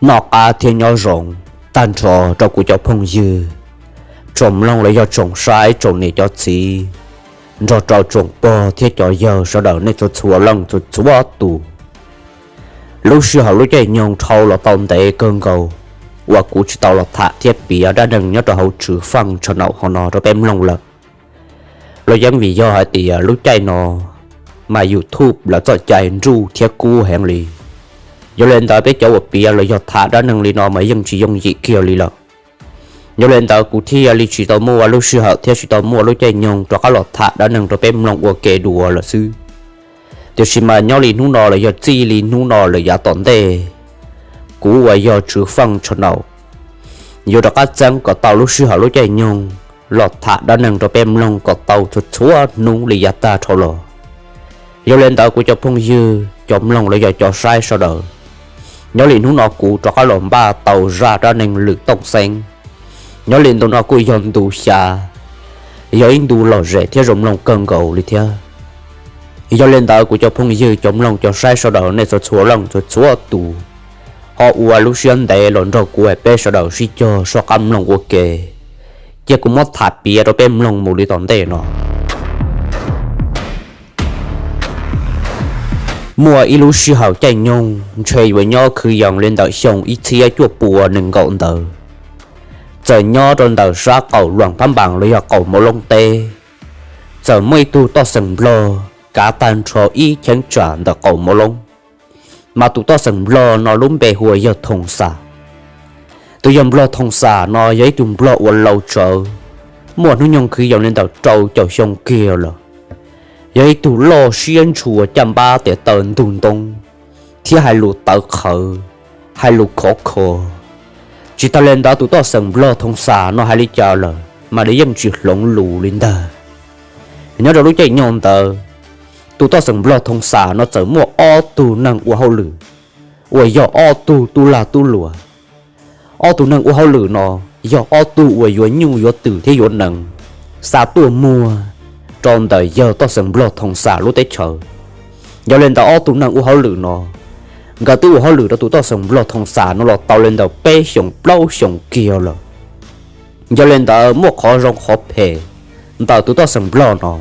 Noj qab thiab nyob zoo tag nrho rau kuv cov phooj ywg, tsoom mloog los yog tsoom saib tsoom niam cov txiv, nrog rau tsoom pog thiab cov yawg sawv daws nej txhua txhua leej txhua txhua tus. Lub sij hawm lub caij nyoog dhau los tau ntev kawg nkaus uas kuv tsis tau los tham thiab piav dab neeg nyob rau hauv Tswv Faj Channel hauv no rau peb mloog lawm. Los yeej vim yog hais tias lub caij no mas YouTube lawv txoj cai nruj thiab kub heev li. Yog li ntawd peb cov uas piav los yog tham dab neeg li no mas yeej tsis yooj yim kiag li lawm. Yog li ntawd kuv thiaj li tsis tau muaj lub sij hawm thiab tsis tau muaj lub caij nyoog rov qab los tham dab neeg rau peb mloog ua ke dua lawm xwb. Tiam sis mas nyob li hnub no los yog txij li hnub no lawm yav tom ntej, kuv uas yog Tswv Faj Channel yuav rov qab txeeb kom tau lub sij hawm lub caij nyoog los tham dab neeg rau peb mloog kom tau txhua txhua hnub li yav tag dhau los. Yog li ntawd kuv cov phooj ywg cov mloog los yog cov saib sawv daws, nyob li hnub no kuv rov qab los npaj tau zaj dab neeg lwm tooj xeeb. Nyob li ntu no kuj yog ntu xya, yog ib ntu lom zem thiab zoo mloog kawg nkaus li thiab. Yog li ntawd kuv cov phooj ywg cov mloog cov saib sawv daws nej txhua txhua leej txhua txhua tus, ho ua lub siab ntev los nrog kuv es peb sawv daws sib cog soj qab mloog ua ke. Cia kuv muab tham piav rau peb mloog mus li tom ntej no. Muaj ib lub sij hawm caij nyoog ntshe yuav nyob kwv yees li ntawm xyoo ib txhiab cuaj pua nees nkaum ntawd, txawm nyob rau ntawm sab qaum Luam Phab Npas los yog qaum Mauv Loob teb, txawm muaj ib tug toj xeem Nplog kav tag nrho ib cheeb tsam ntawm qaum Mauv Loob. Mas tus toj xeem Nplog no lub npe hu ua yawg Thoo Xam. Tus yawg Nplog Thoo Xam no yog ib tug Nplog uas laus tsawv, muaj hnub nyoog kwv yees li ntawm rau caum xyoo kiag lawm. Yog ib tug loj siab ntshua caj npab tes taw ntug ntoo, thiab hais lus tawv qhawv, hais lus khov kho. Tsis tas li ntawd tus toj xeem Nplog Thoo Xam no hais li cas lawm mas nws yeej tsis hloov lus li ntag. Nyob rau lub caij nyoog ntawd, tus toj xeem Nplog Thoo Xam no txawm muaj ob tug neeg ua hauj lwm uas yog ob tug tub lag tub luam. Ob tug neeg ua hauj lwm no yog ob tug uas yuav nyuj yuav twm thiab yuav nees xa tuaj muag rau ntawm yawg toj xeem Nplog Thoo Xam lub teb chaws. Yog li ntawd ob tug neeg ua hauj lwm no, nkawd twb ua hauj lwm rau tus toj xeem Nplog Thoo Xam no los tau li ntawm peb xyoos plaub xyoos kiag lawm. Yog li ntawd muaj qhov zoo qhov phem ntawm tus toj xeem Nplog no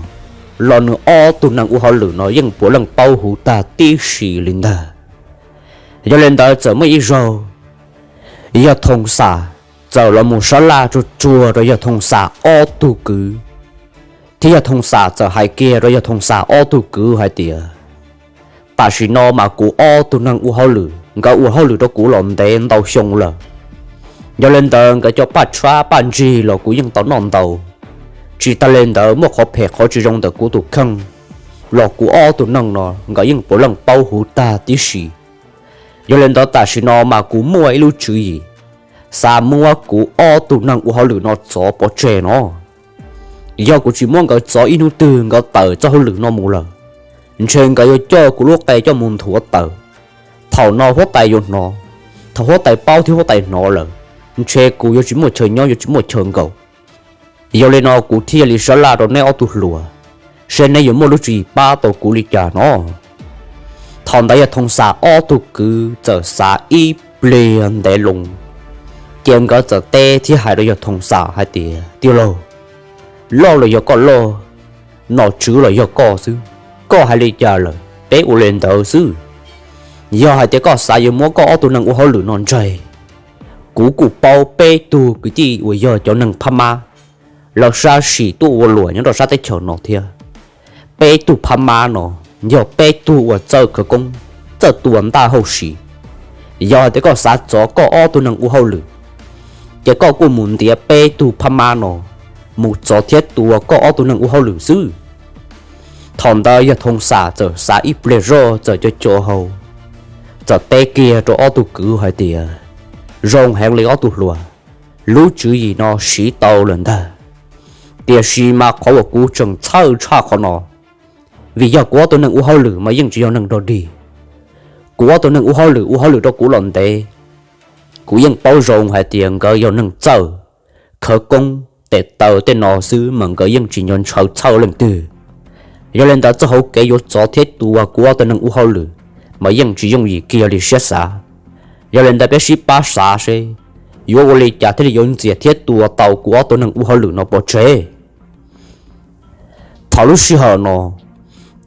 los nws ob tug neeg ua hauj lwm no yeej puav leej paub huv tag tib si li ntag. Yog li ntawd txawm muaj ib zaug, yawg Thoo Xam txawm los mus sab laj tsuag tsuag rau yawg Thoo Xam ob tug kwv, thiab yawg Thoo Xam txawm hais kiag rau yawg Thoo Xam ob tug kwv hais tias, tam sim no mas kuv ob tug neeg ua hauj lwm nkawd ua hauj lwm rau kuv los ntev ntau xyoo lawm. Yog li ntawd nkawd cov paj tshab paj ntsig los kuv yeej tau noj ntau. Tsis tas li ntawd muaj qhov phem qhov tsis zoo ntawm kuv tus kheej los kuv ob tug neeg no nkawd yeej puav leej paub huv tag tib si. Yog li ntawd tam sim no mas kuv muaj ib lub tswv yim xav muab kuv ob tug neeg ua hauj lwm no txov pov tseg no. Yog kuv tsis muab nkawd txov ib hnub twg nkawd tawm txoj hauj lwm no mus lawm, ntshe nkawd yuav coj kuv lub qe coj mus nthuav tawm. Thaum no huab tais yuav hnov, thaum huab tais paub thiab huab tais hnov lawm, ntshe kuv yuav tsis muaj chaw nyob yuav tsis muaj chaw nkaum. Yog li no kuv thiaj li sab laj rau neb ob tug hluas, seb neb yuav muaj lub tswv yim pab tau kuv li cas no. Thaum ntawd yawg Thoo Xam ob tug kwv txawm xav ib pliag ntev loo, ces nkawd txawm teb thiab hais rau yawg Thoo Xam hais tias, tij laug, loj los yog koj loj, nom tswv los yog koj xwb, koj hais li cas lawm peb ua li ntawd xwb. Yog hais tias koj xav yuav muab koj ob tug neeg ua hauj lwm no ntsaig, kuv kuj paub peb tug kwv tij uas yog cov neeg Phab Mab, lawv sab sim tuaj ua luam nyob rau sab teb chaws no thiab. Peb tug Phab Mab no yog peb tug uas txawj khawv koob, txawj tua ntaj hauj sim. Yog hais tias koj xav txov koj ob tug neeg ua hauj lwm, ces koj kuj mus ntiav peb tug Phab Mab no mus txov thiab tua koj ob tug neeg ua hauj lwm xwb. Thaum ntawd yawg Thoo Xam txawm xav ib pliag zoj txawm co co hau, txawm teb kiag rau ob tug kwv hais tias, zoo heev li ob tug hluas, lub tswv yim no siv tau lawm ntag. Tiam sis mas qhov uas kuv tseem txhawj tshaj qhov no, vim yog kuv ob tug neeg ua hauj lwm mas yeej tsis yog neeg dog dig. Kuv ob tug neeg ua hauj lwm ua hauj lwm rau kuv los ntev, kuv yeej paub zoo hais tias nkawd yog neeg txawj khawv koob, tes taw tej no xwb mas nkawd yeej tsis nco ntshaw txhawj leej twg. Yog li ntawd txoj hauv kev yuav txov thiab tua kuv ob tug neeg ua hauj lwm mas yeej tsis yooj yim kiag li siab xav. Yog li ntawd peb sib pab xav seb yuav ua li cas thiaj li yuav ntxias thiab tua tau kuv ob tug neeg ua hauj lwm no pov tseg. Thaum lub sij hawm no,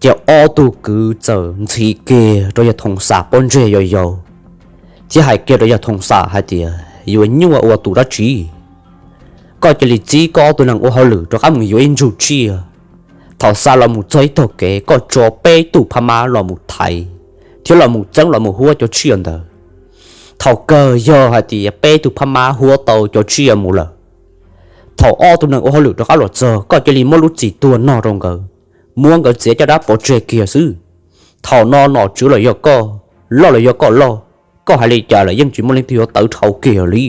ces ob tug kwv txawm ntxhi kiag rau yawg Thoom Xam pob ntseg yau yau, thiab hais kiag rau yawg Thoom Xam hais tias, Yuav nyuaj ua tus dab tsi? Koj cia li txib koj ob tug neeg ua hauj lwm rov qab mus yuav ib ntsug tsiaj. Thaum xa los mus txog ib tog kev koj tso peb tug phab mab los mus thaiv, thiab los mus txeeb los mus huab cov tsiaj ntawd. Thaum kawg yog hais tias peb tug phab mab huab tau cov tsiaj mus lawm, thaum ob tug neeg ua hauj lwm rov qab los txog koj cia li muab lub txim tuag no rau nkawd, muab nkawd txiav caj dab pov tseg kiag xwb. Thaum no nom tswv los yog koj, loj los yog koj loj, koj hais li cas los yeej tsis muaj leej twg yuav tawv dhau kiag li.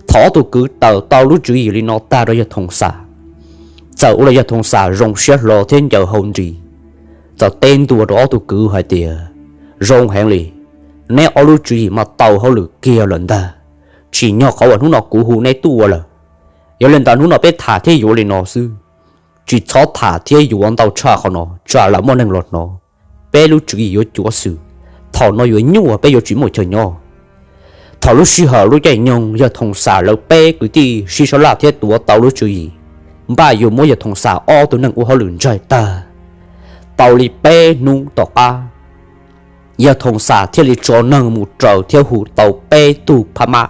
Thaum ob tug kwv tawm tau lub tswv yim li no tag rau yawg Thoom Xam, txawm ua rau yawg Thoom Xam zoo siab hlo thiab ncaws hau nris, txawm teb ntua rau ob tug kwv hais tias, Zoo heev li, neb ob lub tswv yim mas tau hauj lwm kiag lawm ntag. Tsim nyog qhov uas hnub no kuv hu neb tuaj ua lawm. Yog li ntawd hnub no peb tham thiab yuav li no xwb, tsis txhob tham thiab yuav ntau tshaj qhov no tsam lawv muaj neeg los hnov, peb lub tswv yim yuav cuav xwm, thaum no yuav nyuaj peb yuav tsis muaj chaw nyob. Thaum lub sij hawm lub caij nyoog yawg Thoom Xam lawv peb kwv tij sib sab laj thiab tuav tau lub tswv yim, npaj yuav muab yawg Thoom Xam ob tug neeg ua hauj lwm ntsaig tag. Tau li peb hnub tom qab, yawg Thoom Xam thiaj li tso neeg mus raws thiab hu tau peb tug phab mab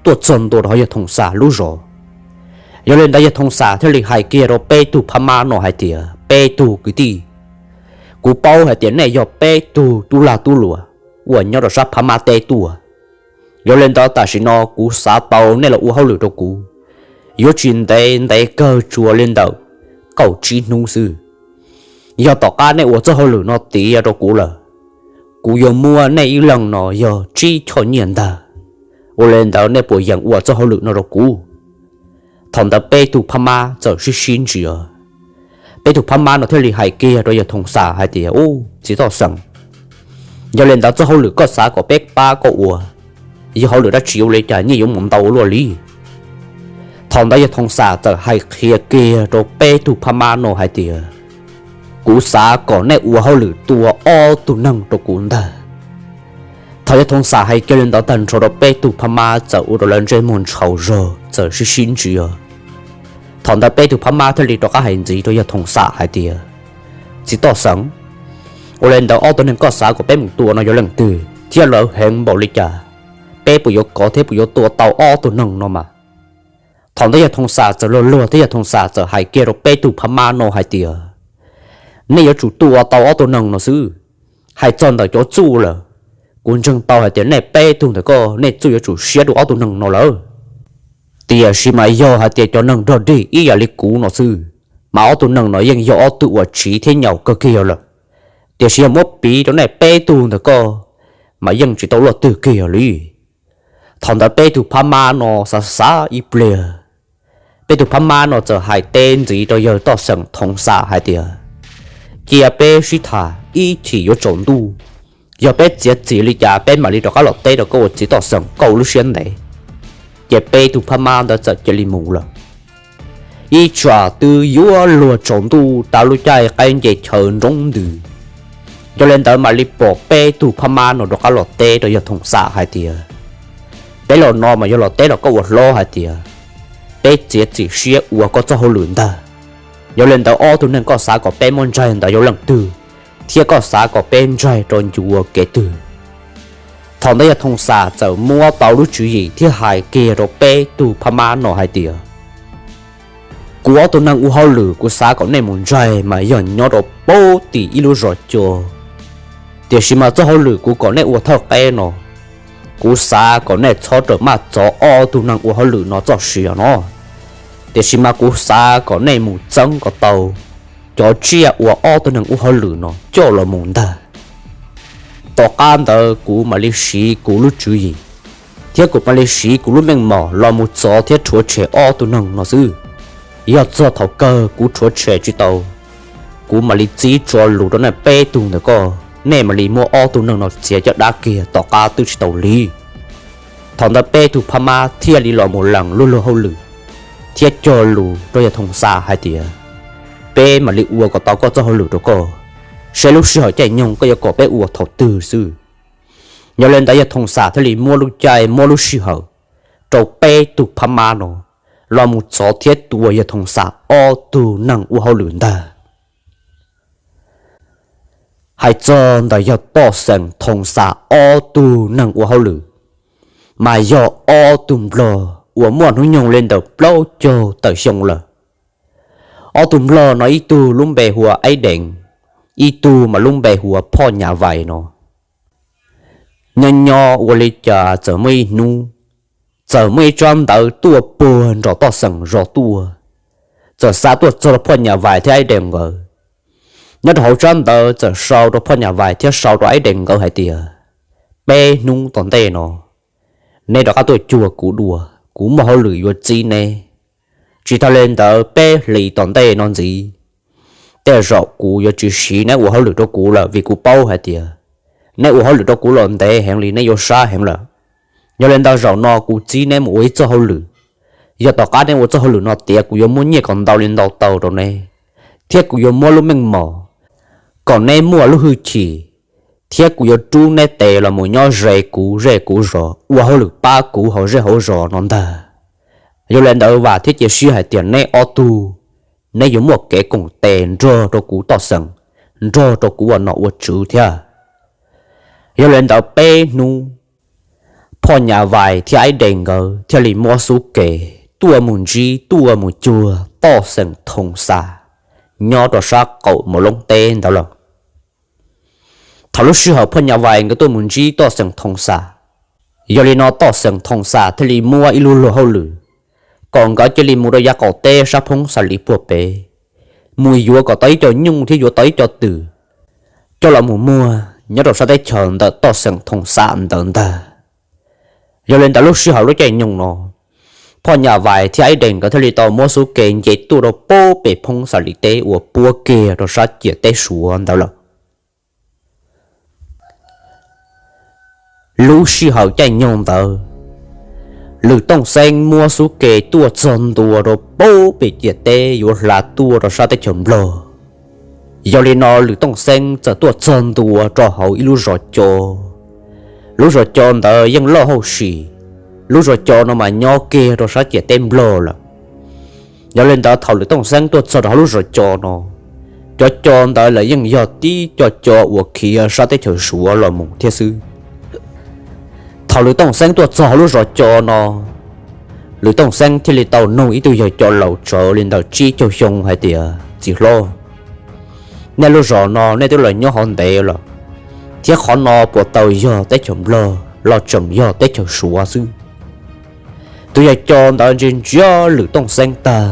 tuaj txog ntua rau yawg Thoom Xam lub zos. Yog li ntawd yawg Thoom Xam thiaj li hais kiag rau peb tug phab mab no hais tias, Peb tug kwv tij, kuv paub hais tias nej yog peb tug tub lag tub luam uas nyob rau sab phab mab teb tuaj. Yog li ntawd tam sim no kuv xav tau nej los ua hauj lwm rau kuv, yuav tsis ntev, ntev kawg tsuas li ntawm kaum tsib hnub xwb. Yog tom qab nej ua txoj hauj lwm no tiav rau kuv lawm, kuv yuav muab nej ib leeg no yog tsib choj nyiaj ntag. Ua li ntawd nej puas yeem ua txoj hauj lwm no rau kuv? Thaum ntawd peb tug phab mab txawm sib sib ntsia. Peb tug phab mab no thiaj li hais kiag rau yawg Thoom Xam hais tias, Ub, txiv toj xeem, yog li ntawd txoj hauj lwm koj xav kom peb pab koj ua, yog hauj lwm dab tsi, ua li cas nyiaj yuav mus ntau luaj li? Thaum ntawd yawg Thoom Xam txawm hais qhia kiag rau peb tug phab mab no hais tias, Kuv xav kom nej ua hauj lwm tua ob tug neeg rau kuv ntag. Thaum yawg Thoom Xam hais kiag li ntawd tag nrho rau peb tug phab mab txawm ua rau lawv ntsej muag ntshaus zog txawm sib sib ntsia. Thaum ntawd peb tug phab mab thiaj li rov qab hais ntxiv rau yawg Thoom Xam hais tias, Txiv toj xeem, ua li ntawd ob tug neeg koj xav kom peb mus tua no yog leej twg thiab lawv heev npaum li cas? Peb puas yuav kov thiab puas yuav tua tau ob tug neeg no mas? Thaum ntawd yawg Thoom Xam txawm luag luag thiab yawg Thoom Xam txawm hais kiag rau peb tug phab mab no hais tias, Nej yuav tsum tua tau ob tug neeg no xwb. Hais txog ntawm cov txuj lawm, kuv ntseeg tau hais tias nej peb tug ntawm koj nej txuj yuav tsum siab dua ob tug neeg no lawm. Tiam sis mas yog hais tias cov neeg rog dig ib yam li kuv no xwb, mas ob tug neeg no yeej yog ob tug uas tsiv thiab nyaum kawg kiag lawm. Tiam sis yog muab piv rau nej peb tug ntawm koj, mas yeej tsis tau luaj twg kiag li. Thaum ntawd peb tug phab mab no xav xav ib pliag, peb tug phab mab no txawm hais teb ntxiv rau yawg toj xeem Thoom Xam hais tias, Cia peb sib tham ib chim yuav tsaus ntuj, yog peb txiav txim li cas peb mam li rov qab los teb rau koj ua txiv toj xeem, koj ua lub siab ntev. Ces peb tug phab mab ntawd txawm cia li mus lawm. Ib tsam twb yuav luag tsaus ntuj, tav lub caij qaib nce chaw nroo ntws, yog li ntawd mam li pom peb tug phab mab no rov qab los teb rau yawg Thoom Xam hais tias, Peb los no mas yog los teb rau koj ua hlob hais tias peb txiav txim siab ua koj txoj hauj lwm ntag. Yog li ntawd ob tug neeg koj xav kom peb muab ntsaig ntawd yog leej twg, thiab koj xav kom peb ntsaig rau ncua kev twg? Thaum ntawd yawg Thoom Xam txawm muab tau lub tswv yim thiab hais kiag rau peb tug phab mab no hais tias, Kuv ob tug neeg ua hauj lwm kuv xav kom nej mus ntsaig mas yog nyob rau pab tim ib lub zos co. Tiam sis mas txoj hauj lwm kuv kom nej ua thawj qeb no, kuv xav kom nej txhob rawm maj txov ob tug neeg ua hauj lwm no txoj sia no. Tiam sis mas kuv xav kom nej mus txeeb kom tau cov tsiaj uas ob tug neeg ua hauj lwm no coj los mus ntag. Tom qab ntawd kuv mam li siv kuv lub tswv yim, thiab kuv mam li siv kuv lub meej mom los mus txov thiab rhuav tshem ob tug neeg no xwb. Yog txog thaum kawg kuv rhuav tshem tsis tau, kuv mam li txib tso lus rau nej peb tug ntawm koj, nej mam li muab ob tug neeg no txiav caj dab kiag tom qab twb tsis tau li. Thaum ntawd peb tug phab mab thiaj li los mus lees luag luag hauj lwm, thiab cog lus rau yawg Thoom Xam hais tias, Peb mam li ua kom tau koj txoj hauj lwm rau koj, saib lub sij hawm caij nyoog koj yuav kom peb ua thaum twg xwb. Yog li ntawd yawg Thoo Xam thiaj li muab lub caij muab lub sij hawm rau peb tug phab mab no los mus txov thiab tua yawg Thoo Xam ob tug neeg ua hauj lwm ntag. Hais txog ntawm yawg Toj Xeem Thoo Xam ob tug neeg ua hauj lwm, mas yog ob tug nplog uas muaj hnub nyoog li ntawm plaub caug tawm xyoo lawm. Ob tug nplog no ib tug lub npe hu ua Aib Dees, ib tug mas lub npe hu ua Phoj Nyas Vais no. Nyob nyob ua li cas txawm muaj ib hnub, txawm muaj ib tsab ntawv tuaj puag nram Toj Xeem zos tuaj, txawm xa tuaj txog rau Phoj Nyas Vais thiab Aib Dees nkawd. Nyob rau hauv tsab ntawv txawm sau rau Phoj Nyas Vais thiab sau rau Aib Dees nkawd hais tias, peb hnub tom ntej no neb rov qab tuaj cuag kuv dua, kuv muaj hauj lwm yuav txib neb. Tsis tas li ntawd peb hlis tom ntej no ntxiv, tej zaum kuv yuav tsis siv neb ua hauj lwm rau kuv lawm vim kuv paub hais tias neb ua hauj lwm rau kuv los ntev heev li, neb yuav sab heev lawm. Yog li ntawd zaum no kuv txib neb mus ua ib txoj hauj lwm. Yog tom qab neb ua txoj hauj lwm no tiav kuv yuav muab nyiaj kom ntau li ntau tau rau neb, thiab kuv yuav muab lub meej mom kom neb muaj lub hwj chim, thiab kuv yuav rub neb tes los mus nyob ze kuv zej kuv zos ua hauj lwm pab kuv hauv zej hauv zos no ntag. Yog li ntawd vam thiab cia siab hais tias neb ob tug, neb yuav muaj kev koom tes nrog rau kuv Toj Xeem, nrog rau kuv ua nom ua tswv thiab. Yog li ntawd peb hnub, Phoj Nyas Vais thiab Aib Dees nkawd thiaj li muab xub ke tuaj mus ntsib tuaj mus cuag Toj Xeem Thoo Xam nyob rau sab qaum Mos Loob teb ntawd lawm. Thaum lub sij hawm Phoj Nyas Vais nkawd tuaj mus ntsib Toj Xeem Thoo Xam, yog li no Toj Xeem Thoo Xam thiaj li muab ib lub luag hauj lwm kom nkawd cia li mus rau yav qaum teb sab Phoob Xa Lis puag pem, mus yuav kom tau ib co nyuj thiab yuav tau ib co twm coj los mus muag nyob rau sab teb chaws ntawm Toj Xeem Thoo Xam ntawd ntag. Yog li ntawd lub sij hawm lub caij nyoog no, Phoj Nyas Vais thiab Aib Dees nkawd thiaj li tau muab xub ke nce tuaj rau puag pem Phoob Xa Lis teb uas puab kiag rau sab ciam teb Suav ntawd lawm. Lub sij hawm caij nyoog ntawd, Lwm Tooj Xeeb muab xub ke tuaj txog ntua rau puag pem ciam teb yuav hla tuaj rau sab teb chaws Nplog. Yog li no Lwm Tooj Xeeb txawm tuaj txog ntua rau hauv ib lub zos co. Lub zos co ntawd yeej loj hauj sim, lub zos co no mas nyob kiag rau sab ciam teb Nplog lawm. Yog li ntawd thaum Lwm Tooj Xeeb tuaj txog rau hauv lub zos co no, cov co ntawd lawv yeej yog tib co co uas khiav sab teb chaws Suav los mus thiab xwb. Thaum Lwm Tooj Xeeb tuaj txog hauv lub zos co no, Lwm Tooj Xeeb thiaj li tau nug ib tug yawg co laus tsawv li ntawm tsib caug xyoo hais tias, txiv hlob, nej lub zos no nej twb los nyob hauv ntev lawm, thiab qhov no puas tau yog teb chaws Nplog los tseem yog teb chaws Suav xwb? Tus yawg co ntawd ntsia ntsia Lwm Tooj Xeeb tag,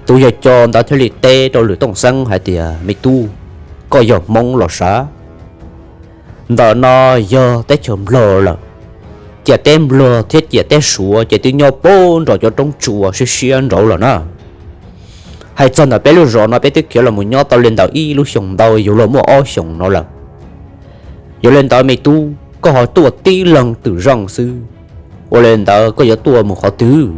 tus yawg co ntawd thiaj li teb rau Lwm Tooj Xeeb hais tias, me tub, koj yog Hmoob los sav? Ntawm no yog teb chaws Nplog lawm. Ciam teb Nplog thiab ciam teb Suav ces twb nyob puag nram cov roob tsuas siab siab nraud lawm na. Hais txog ntawm peb lub zos no peb twb khiav los mus nyob tau li ntawm ib lub xyoos ntau yuav luag muaj ob xyoos no lawm. Yog li ntawd me tub, koj ho tuaj tib leeg twm zeej xwb, ua li ntawd koj yuav tuaj mus qhov twg?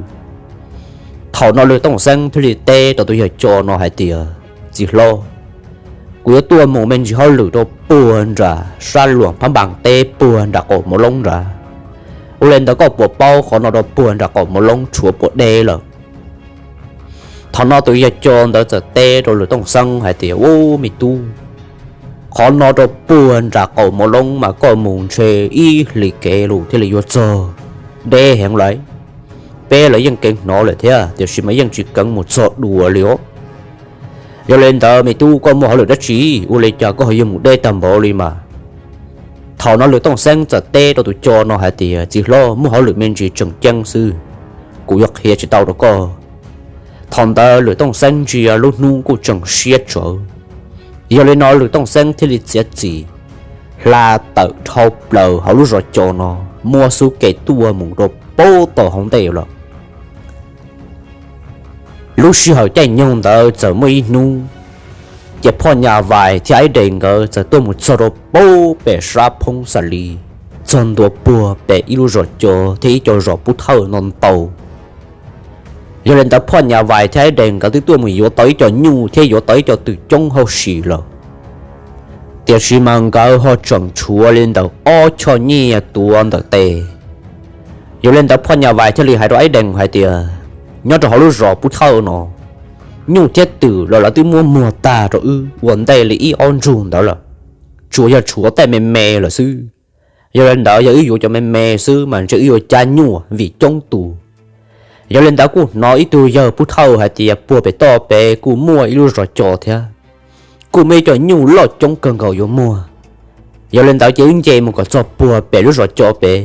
Thaum no Lwm Tooj Xeeb thiaj li teb rau tus yawg co no hais tias, txiv hlob, kuv yuav tuaj mus me ntsis hauj lwm rau puag nram sab Luam Phab Npas teb puag nram qaum Mos Loob nrad. Ua li ntawd koj puas paub qhov no rau puag nram qaum Mos Loob tshuav puas deb lawm? Thaum no tus yawg co ntawd txawm teb rau Lwm Tooj Xeeb hais tias, ub me tub, qhov no rau puag nram qaum Mos Loob mas koj mus ntshe ib hlis kev lus thiaj li yuav txog, deb heev lawm. Peb los yeej keev hnov lawm thiab tiam sis mas yeej tsis keev mus txog dua li os. Yog li ntawd me tub, koj muaj hauj lwm dab tsi ua li cas koj ho yuav mus deb tag npaum li mas? Thaum no Lwm Tooj Xeeb txawm teb rau tus co no hais tias, txiv hlob, muaj hauj lwm me ntsis tseem ceeb xwb, kuv yuav qhia tsis tau rau koj. Thaum ntawd Lwm Tooj Xeeb ntsia lub hnub kuj tseem siab tsawv. Yog li no Lwm Tooj Xeeb thiaj li txiav txim hla tawm dhau plaws hauv lub zos co no, muab xub ke tuaj mus rau puag tom hauv ntej lawm. Lub sij hawm caij nyoog ntawd txawm muaj ib hnub, ces Phoj Nyas Vais thiab Aib Dees nkawd txawm tuaj mus txog rau puag pem sab Phoob Xas Lis, txog ntua puag pem ib lub zos co thiab ib co zos pub thawj no ntau. Yog li ntawd Phoj Nyas Vais thiab Aib Dees nkawd twb tuaj mus yuav tau ib co nyuj thiab yuav tau ib co twm coob hauj sim lawm. Tiam sis mas nkawd ho tseem tshuav li ntawm ob choj nyiaj tuav ntawm tes. Yog li ntawd Phoj Nyaj Vais thiaj li hais rau Aib Dees hais tias, nyob rau hauv lub zos Pub Thawj no, nyuj thiab twm los lawv twb muab muag tag rau wb ua ntej li ib ob ntsug ntawd lawm, tsuas yog tshuav tej me me lawm xwb. Yog li ntawd yog wb yuav cov me me xwb mas ntshe wb yuav cab nyuaj vim coob tus. Yog li ntawd kuj hnov ib tug yawg Pub Thawj hais tias puag pem toj pem kuj muaj ib lub zos co thiab, kuj muaj ib co nyuj loj coob kawg nkaus yuav muag. Yog li ntawd ces wb nce mus kom txog puag pem lub zos co pem,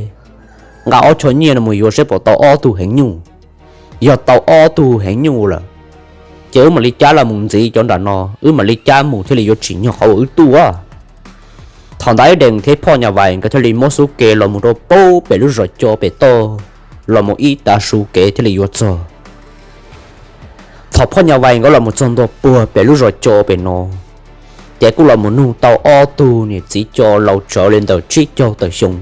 nqa ob choj nyiaj no mus yuav seb puas tau ob tug heev nyuj. Yog tau ob tug heev nyuj lawm, ces wb mam li cab los mus ntxiv cov nram no, wb mam li cab mus thiaj li yuav tsim nyog qhov uas wb tuaj. Thaum ntawd Aib Dees thiab Phoj Nyaj Vais nkawd thiaj li muab xub ke los mus rau pem lub zos co pem toj, los mus ib tav su kev thiaj li yuav txog. Thaum Phoj Nyaj Vais nkawd los mus txog ntua puag pem lub zos co pem no, ces kuj los mus nug tau ob tug niam txiv co laus tsawv li ntawm tsib caug tawm xyoo.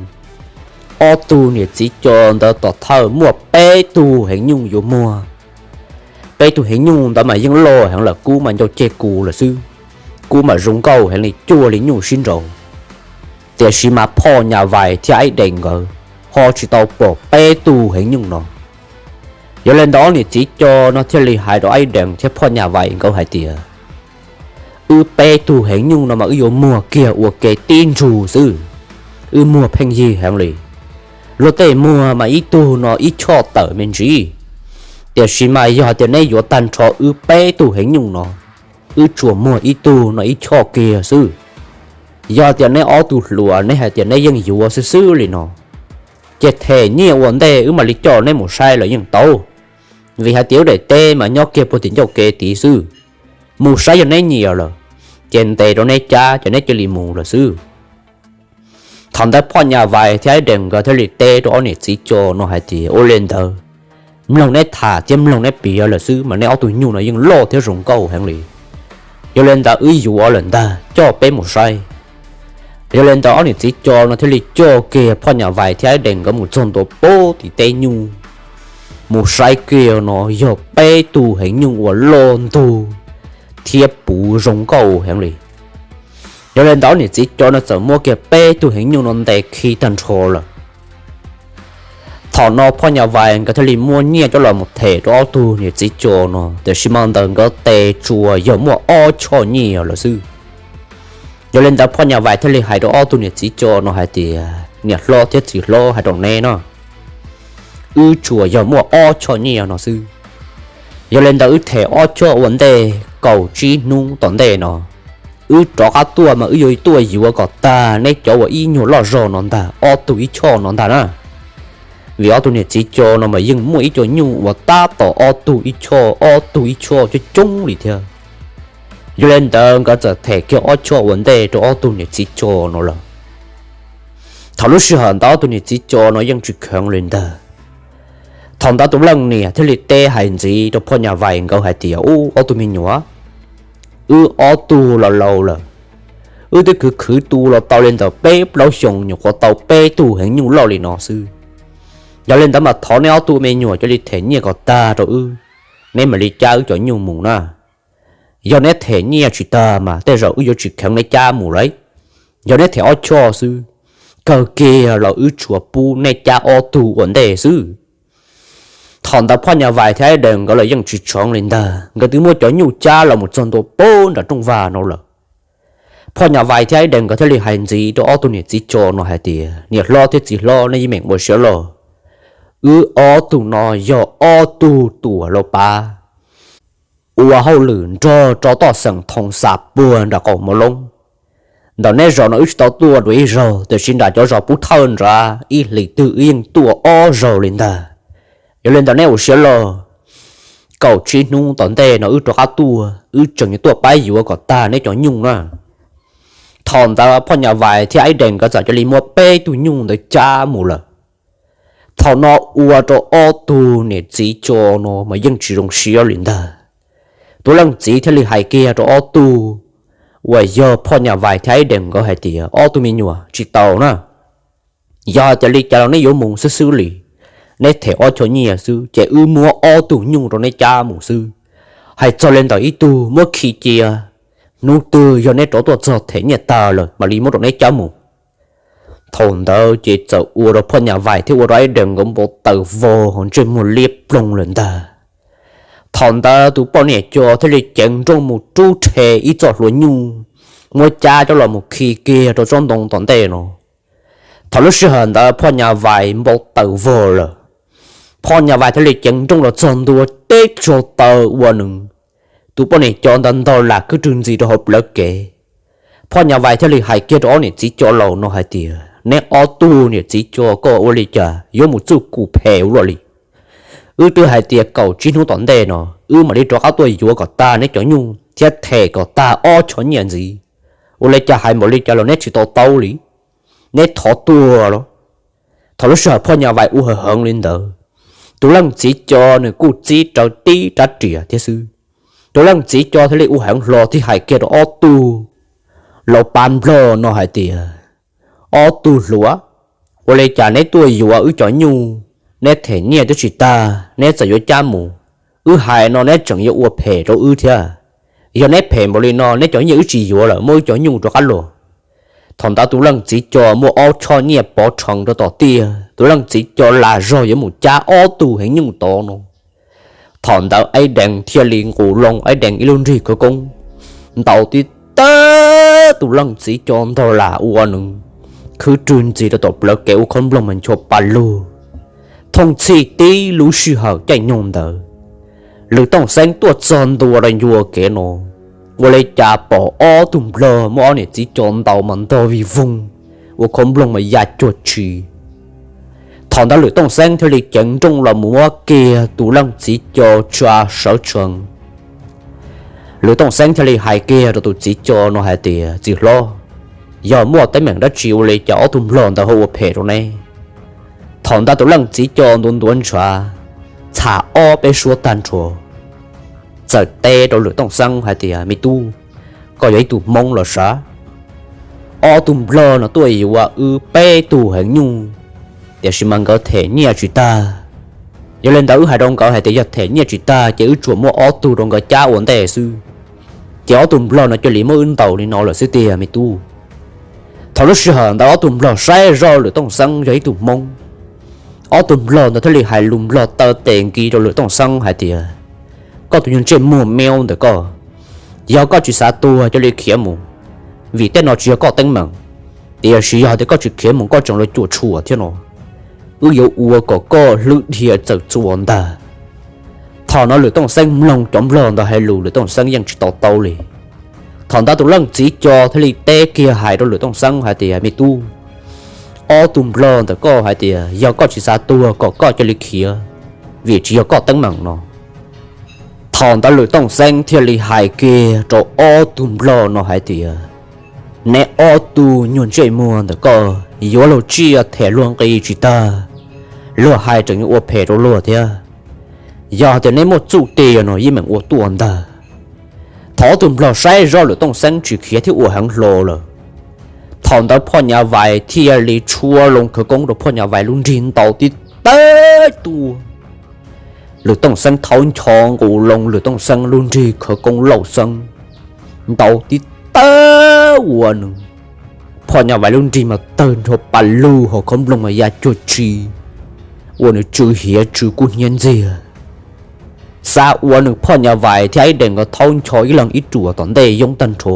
Ob tug niam txiv co ntawd tom thawj muaj peb tug heev nyuj yuav muag. Peb tug heev nyuj ntawd mas yeej loj heev lawm, kub mas ncau ceg kus lawm xwb, kub mas zoo nkauj heev li, cuag li nyuj sib nraus. Tiam sis mas Phoj Nyaj Vais thiab Aib Dees nkawd ho tsis tau pom peb tug heev nyuj no. Yog li ntawd ob niam txiv co no thiaj li hais rau Aib Dees thiab Phoj Nyaj Vais nkawd hais tias, wb peb tug heev nyuj no mas wb yuav muag kiag ua ke tib ntsug xwb, wb muag pheej yig heev li. Luag tej muag mas ib tug no ib choj tawm me ntsis, tiam sis mas yog hais tias neb yuav tag nrho wb peb tug heev nyuj no, wb tsuas muag ib tug no ib choj kiag xwb. Yog tias neb ob tug hluas neb hais tias neb yeej yuav xwb xwb li no, ces them nyiaj ua ntej wb mam li coj neb mus saib los yeej tau, vim hais tias wb daim teb mas nyob kiag puag tim ncauj kev tid xwb. Mus saib yog neb nyiam lawm, ces ntes rau neb cab ces neb cia li mus lawm xwb. Thaum ntawd Phoj Nyaj Vais thiab Aib Dees nkawd thiaj li teb rau ob niam txiv co no hais tias, ua li ntawd, mloog neb tham thiab mloog neb piav lawm xwb mas neb ob tug nyuj no yeej loj thiab zoo nkauj heev li. Yog li ntawd wb yuav lawm ntag, coj peb mus saib. Yog li ntawd ob niam txiv co no thiaj li coj kiag Phoj Nyaj Vais thiab Aib Dees nkawd mus txog ntua puag tim teb nyuj, mus saib kiag no yog peb tug heev nyuj uas loj ntug thiab puv zoo nkauj heev li. Yog li ntawd ob niam txiv co no txawm muab kiag peb tug heev nyuj no ntes khi tag nrho lawm. Thaum no Phoj Nyaj Vais nkawd thiaj li muab nyiaj coj los mus them rau ob tug niam txiv co no, tiam sis mas ntawm nkawd tes tsuas yog muaj ob choj nyiaj lawm xwb. Yog li ntawd Phoj Nyaj Vais thiaj li hais rau ob tug niam txiv co no hais tias, niam hlob thiab txiv hlob, hais rau neb no, wb tsuas yog muaj ob choj nyiaj no xwb. Yog li ntawd wb them ob choj ua ntej, kaum tsib hnub tom ntej no wb rov qab tuaj mas wb yuav tuaj yuav kom tag neb cov uas ib nyuag loj zog no ntag, ob tug ib choj no ntag na. Vim ob tug niam txiv co no mas yeej muaj ib co nyuj uas tab tom ob tug ib choj, ob tug ib choj coob coob li thiab. Yog li ntawd nkawd txawm them kiag ob choj ua ntej rau ob tug niam txiv co no lawm. Thaum lub sij hawm ntawd ob tug niam txiv co no yeej tsis kheev li ntag. Thaum ntawd tus leej niam thiaj li teb hais ntxiv rau Phoj Nyaj Vais nkawd hais tias, ub, ob tug me nyuam, wb ob tug los laus lawm, wb twb khwv khwv tu los tau li ntawm peb plaub xyoos nyuam qhuav tau peb tug heev nyuj loj li no xwb. Yog li ntawd mas thov neb ob tug me nyuam cia li them nyiaj kom tag rau wb, neb mam li cab wb cov nyuj mus na. Yog neb them nyiaj tsis tag mas tej zaum wb yuav tsis kheev neb cab mus lawm. Yog neb them ob choj xwb, kawg kiag los wb tsuas pub neb cab ob tug ua ntej xwb. Thaum ntawd Phoj Nyaj Vais thiab Aib Dees nkawd los yeej tsis tshoov li ntag, nkawd twb muab cov nyuj cab los mus txog ntua puag nram rooj vag no lawm. Phoj Nyaj Vais thiab Aib Dees nkawd thiaj li hais ntxiv rau ob tug niam txiv co no hais tias, niam hlob thiab txiv hlob, nej yeej meem ua siab loj. Wb ob tug no yog ob tug tuam laus pav ua hauj lwm nrog rau toj xeem Thoo Xas puag nram qaum Mos Loob. Ntawm neb zos no wb tsis tau tuaj dua ib zaug, tiam sis nram cov zos Pub Thawj nrad ib hlis twg wb yeej tuaj ob zaug li ntag. Yog li ntawd neb ua siab loj, kaum tsib hnub tom ntej no wb rov qab tuaj, wb tseem yuav tuaj pab yuav kom tag neb cov nyuj na. Thaum ntawd Phoj Nyaj Vais thiab Aib Dees nkawd txawm cia li muab peb tug nyuj ntawd cab mus lawm. Thaum no ua rau ob tug niam txiv co no mas yeej tsis zoo siab li ntag. Tus leej txiv thiaj li hais kiag rau ob tug uas yog Phoj Nyaj Vais thiab Aib Dees nkawd hais tias, ob tug me nyuam, tsis tau na. Yog hais tias li cas los neb yuav mus xwb xwb li, neb them ob choj nyiaj xwb ces wb muab ob tug nyuj rau neb cab mus xwb. Hais txog li ntawm ib tug muab khi cia, hnub twg yog neb rov tuaj txog them nyiaj tag lawm mam li muab rau neb cab mus. Thaum ntawd ces txawm ua rau Phoj Nyas Vais thiab ua rau Aib Dees nkawd npau taws vog, ntsej muag liab ploog lawm ntag. Thaum ntawd tus poj niam co thiaj li ceev nrooj mus rub rhe ib txoj hlua nyuj, muab cab coj los mus khi kiag rau tsob ntoo tom ntej no. Thaum lub sij hawm ntawd Phoj Nyas Vais npau taws vog lawm. Phoj Nyas Vais thiaj li ceev nrooj los txog ntua teb tsaug taw ua nws, tus poj niam co ntawd ntog lam khwb rwg ntxiv rau hauv plawv kev. Phoj Nyas Vais thiaj li hais kiag rau ob niam txiv co laus no hais tias, neb ob tug niam txiv co koj ua li cas yuav mus txuj kum phem ua luaj li? Wb twb hais tias kaum tsib hnub tom ntej no wb mam li rov qab tuaj yuav kom tag neb cov nyuj thiab them kom tag ob choj nyiaj ntxiv. Ua li cas hais npaum li cas los neb tsis to taub li? Neb thov tuag los? Thaum lub sij hawm Phoj Nyas Vais ua heev heev li ntawd, tus leej txiv co nws kuj txib rawv tib rab riam thiab xwb. Tus leej txiv co thiaj li ua heev hlo thiab hais kiag rau ob tug laus pa nplog no hais tias, ob tug hluas, ua li cas neb tuaj yuav wb cov nyuj, neb them nyiaj twb tsis tag neb txawm yuav cab mus. Wb hais no neb tseem yuav ua phem rau wb thiab. Yog neb phem npaum li no neb cov nyiaj wb tsis yuav lawm, muab wb cov nyuj rov qab los. Thaum ntawd tus leej txiv co muaj ob choj nyiaj pov rhees rau tom tiaj, tus leej txiv co lam zog yuav mus cab ob tug heev nyuj tod no. Thaum ntawd Aib Dees thiaj li nqus loo Aib Dees ib lub nrig khawv koob ntaus tib tawb tus leej txiv co ntog lam ua nws khwb rwg ntxiv rau tom plawv kev ua khaub nploog mas ncho pa lug. Thooj txhij tib lub sij hawm caij nyoog ntawd, Lwm Tooj Xeeb tuaj txog ntua rau ncua kev no, ua li cas pom ob tug nplog muab ob niam txiv co ntaus mas ntog vij voog, ua khaub nploog mas ya cuag tshis. Thaum ntawd Lwm Tooj Xeeb thiaj li ceev nrooj los mus muab kiag tus leej txiv co tsa sawv tsees. Lwm Tooj Xeeb thiaj li hais kiag rau tus txiv co no hais tias, txiv hlob, yog muaj teeb meem dab tsi ua li cas ob tug nplog ntawd ho ua phem rau neb? Thaum ntawd tus leej txiv co ntuav ntuav ntshav, txham ob peb suab tag nrho, txawm teb rau Lwm Tooj Xeeb hais tias, me tub, koj yog ib tug Hmoob los sav. Ob tug nplog no tuaj yuav wb peb tug heev nyuj, tiam sis mas nkawd them nyiaj tsis tag. Yog li ntawd wb hais rau nkawd hais tias yog them nyiaj tsis tag ces wb tsuas muab ob tug rau nkawd cab ua ntej xwb, ces ob tug nplog no cia li muab wb ntaus li no lawm xwb tiag me tub. Thaum lub sij hawm ntawd ob tug nplog saib zoj Lwm Tooj Xeeb yog ib tug Hmoob. Ob tug nplog ntawd thiaj li hais lus nplog taw tes nkis rau Lwm Tooj Xeeb hais tias, koj tus nyuag ntsej muag meob ntawm koj, yog koj tsis xav tuag cia li khiav mus, vim tej no tsis yog koj teeb meem. Tiam sis yog hais tias koj tsis khiav mus koj tseem los cuam tshuam thiab no, wb yuav ua kom koj hlwb dhia txawm txuas ntag. Thaum no Lwm Tooj Xeeb mloog cov nplog ntawd hais lus Lwm Tooj Xeeb yeej tsis to taub li. Thaum ntawd tus leej txiv co thiaj li teb kiag hais rau Lwm Tooj Xeeb hais tias, me tub, ob tug nplog ntawm koj hais tias yog koj tsis xav tuag kom koj cia li khiav, vim tsis yog koj teeb meem no. Thaum ntawd Lwm Tooj Xeeb thiaj li hais kiag rau ob tug nplog no hais tias, neb ob tug nyuag ntsej muag ntawm koj yuav luag tsiaj them luag nqi tsis tag, luag hais tseem yuav ua phem rau luag thiab. Yog hais tias neb muaj txuj tiag no yeej meem ua tuaj ntag. Thaum ob tug nplog saib zoj Lwm Tooj Xeeb tsis khiav thiab ua heev hlo lawm, thaum ntawd Phoj Nyas Vais thiaj li tshuab loo khawv koob rau Phoj Nyas Vais lub nrig ntaus tib tawb tuaj. Lwm Tooj Xeeb thaub ncho nqus loo Lwm Tooj Xeeb lub nrig khawv koob lauj xeeb ntaus tib tawb ua nws, Phoj Nyas Vais lub nrig mas tawg nrho pa lug hos khob nploog mas ya cuag tsi, ua nws tsw hiav tsw kub hnyiab ntxiag. Xav ua nws Phoj Nyas Vais thiab Aib Dees nkawd thaub ncho ib leeg ib ruam tom ntej yoob tag nrho.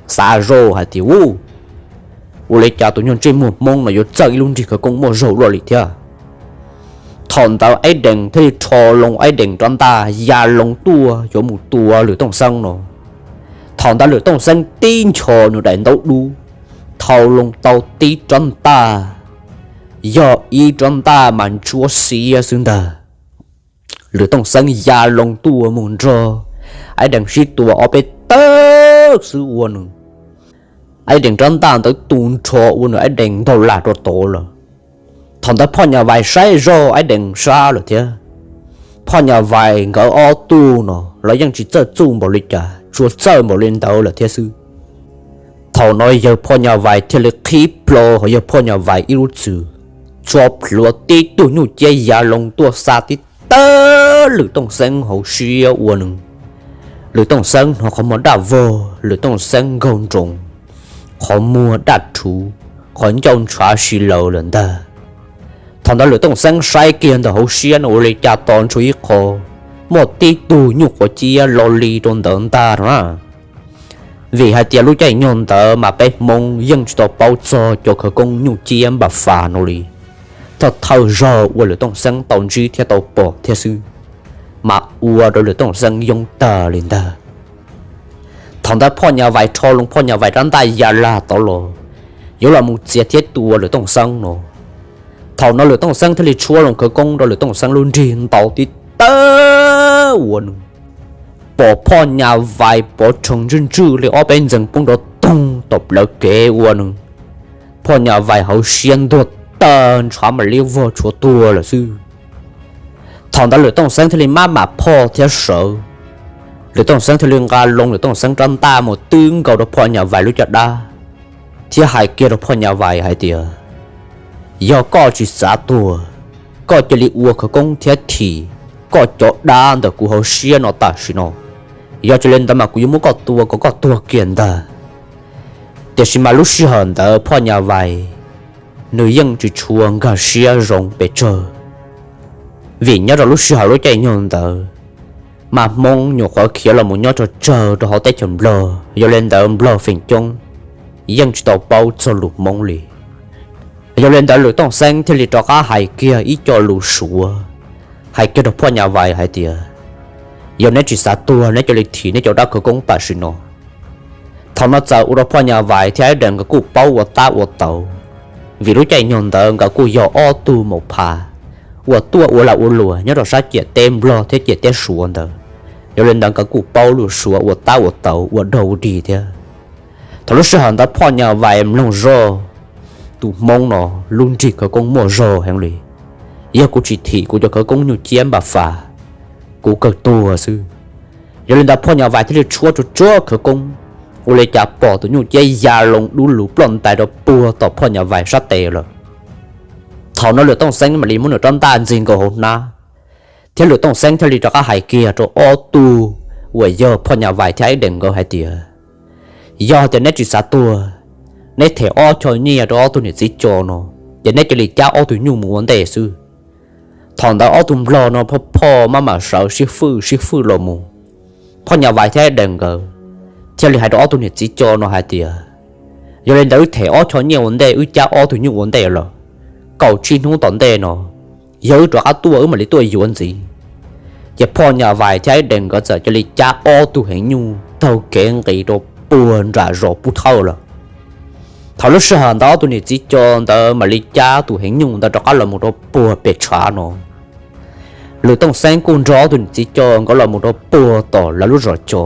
Xav zoj hais tias, u, ua li cas tus nyuag ntsej muag Hmoob no yuav txawj ib lub nrig khawv koob muaj zog luaj li thiab. Thaum ntawd Aib Dees thiaj li rho loo Aib Dees rab ntaj ya loo tuaj yuav mus tua Lwm Tooj Xeeb no. Thaum ntawd Lwm Tooj Xeeb tib ncho nws daim ntaub dub, thau loo tau tib rab ntaj, yog ib rab ntaj mas ntsuab xiab xwb ntag. Lwm Tooj Xeeb ya loo tuaj mus nrog Aib Dees sib tua ob peb tawb xwb ua nws, Aib Dees rab ntaj ntawd tu nrho ua nws Aib Dees ntaug lag rau tod lawm. Thaum ntawd Phoj Nyas Vais saib zoj Aib Dees sab lawm thiab. Phoj Nyas Vais nkawd ob tug no los yeej tsis txawj txuj npaum li cas, tsuas txawj npaum li ntawd lawm thiab xwb. Thaum no yawg Phoj Nyas Vais thiaj li qhib plho hos yawg Phoj Nyas Vais ib lub txwm, tso plhuav tib tug nyuj ciab ya loo tuaj xa tib tawb Lwm Tooj Xeeb hauv siab ua nws Lwm Tooj Xeeb hnov qhov muag daj vog, Lwm Tooj Xeeb nkaug nroos, qhov muag daj rhuv, qhov ncauj ntshav si laws lawm ntag. Thaum ntawd Lwm Tooj Xeeb saib kiag ntawm hauv siab no ua li cas tos ntshe ib qho muaj tib tug nyuj quav ciab lo li rau ntawd ntag no na. Vim hais tias lub caij nyoog ntawd mas peb Hmoob yeej tsis tau paub txog cov khawv koob nyuj ciab npam fas no li. Thawj thawj zaug uas Lwm Tooj Xeeb tau ntsib thiab tau pom thiab xwb, mas ua rau Lwm Tooj Xeeb yoob tag li ntag. Thaum ntawd Phoj Nyaj Vais rho loo Phoj Nyaj Vais rab ntaj ya lag tod los, yuav los mus txiav thiab tua Lwm Tooj Xeeb no. Thaum no Lwm Tooj Xeeb thiaj li tshuab loo khawv koob rau Lwm Tooj Xeeb lub nrig ntau tib tawb ua nws pom Phoj Nyaj Vais pov rhees ntswj ntswj li ob peb ntxees poob nrov toog tom plawv kev ua nws, Phoj Nyaj Vais hauv siab ntuag tag ntshav mam li vog tshuav tuag lawm xwb. Thaum ntawd Lwm Tooj Xeeb thiaj li maj mam phoj thiab sawv. Lwm Tooj Xeeb thiaj li nqa loo Lwm Tooj Xeeb rab ntaj mus twb nkaus rau Phoj Nyaj Vais lub caj dab, thiab hais kiag rau Phoj Nyaj Vais hais tias, yog koj tsis xav tuag, koj cia li ua khawv koob thiab thim koj cov dab ntawm kuv hauv siab no tam sim no. Yog tsis li ntawd mas kuv yuav muab koj tua kom koj tuag kiag ntag. Tiam sis mas lub sij hawm ntawd Phoj Nyaj Vais nws yeej tsis tshua nkag siab zoo pes tsawg, vim nyob rau lub sij hawm lub caij nyoog ntawd mas Hmoob nyuam qhuav khiav los mus nyob tsawg tsawg rau hauv teb chaws Nplog, yog li ntawd Nplog feem coob yeej tsis tau paub txog lus Hmoob li. Yog li ntawd Lwm Tooj Xeeb thiaj li rov qab hais kiag ib co lus Suav, hais kiag rau Phoj Nyaj Vais hais tias, yog neb tsis xav tuag neb cia li thim neb cov dab khawv koob tam sim no. Thaum no txawm ua rau Phoj Nyaj Vais thiab Ib Dees nkawd kuj paub ua tab ua tauv, vim lub caij nyoog ntawd nkawd kuj yog ob tug maum phas uas tuaj ua lag ua luam nyob rau sab ciam teb Nplog thiab ciam teb Suav ntawd. Yog li ntawd nkawd kuj paub lus Suav ua tab ua tauv ua dog ua dig thiab. Thaum lub sij hawm ntawd Phoj Nyaj Vais mloog zoj, tus Hmoob no lub nrig khawv koob muaj zog heev li. Yog kuv tsis thim kuv cov khawv koob nyuj ciab npam fas, kuv kawg tuag xwb. Yog li ntawd Phoj Nyaj Vais thiaj li tshuab tsuag tsuag khawv koob, ua li cas pom tus nyuj ciab ya loo dub lug ploj ntais rau puag tom Phoj Nyaj Vais sab tes lawm. Thaum no Lwm Tooj Xeeb mam li muab nws rab ntaj ntxig nkaus hauv hnab, thiab Lwm Tooj Xeeb thiaj li rov qab hais kiag rau ob tug uas yog Phoj Nyaj Vais thiab Ib Dees nkawd hais tias, yog tias neb tsis xav tuag, neb them ob choj nyiaj rau ob tug niam txiv co no, ces neb cia li cab ob tug nyuj mus ua ntej xwb. Thaum ntawd ob tug nplog no phoj phoj maj mam sawv sib fwj sib fwj los mus. Phoj Nyaj Vais thiab Ib Dees nkawd thiaj li hais rau ob tug niam txiv co no hais tias, yog li ntawd wb them ob choj nyiaj ua ntej wb cab ob tug nyuj ua ntej lawm, kaum tsib hnub tom ntej no yog wb rov qab tuaj wb mam li tuaj yuav ntxiv. Ces Phoj Nyaj Vais thiab Ib Dees nkawd txawm cia li cab ob tug heev nyuj taug kev nqis rau puag nram zos Pub Thawj lawm. Thaum lub sij hawm ntawd ob tug niam txiv co ntawd mam li cab tus heev nyuj ntawd rov qab los mus rau puag pem tshav no. Lwm Tooj Xeeb kuj nrog ob tug niam txiv co nkawd los mus rau puag tom lawv lub zos co.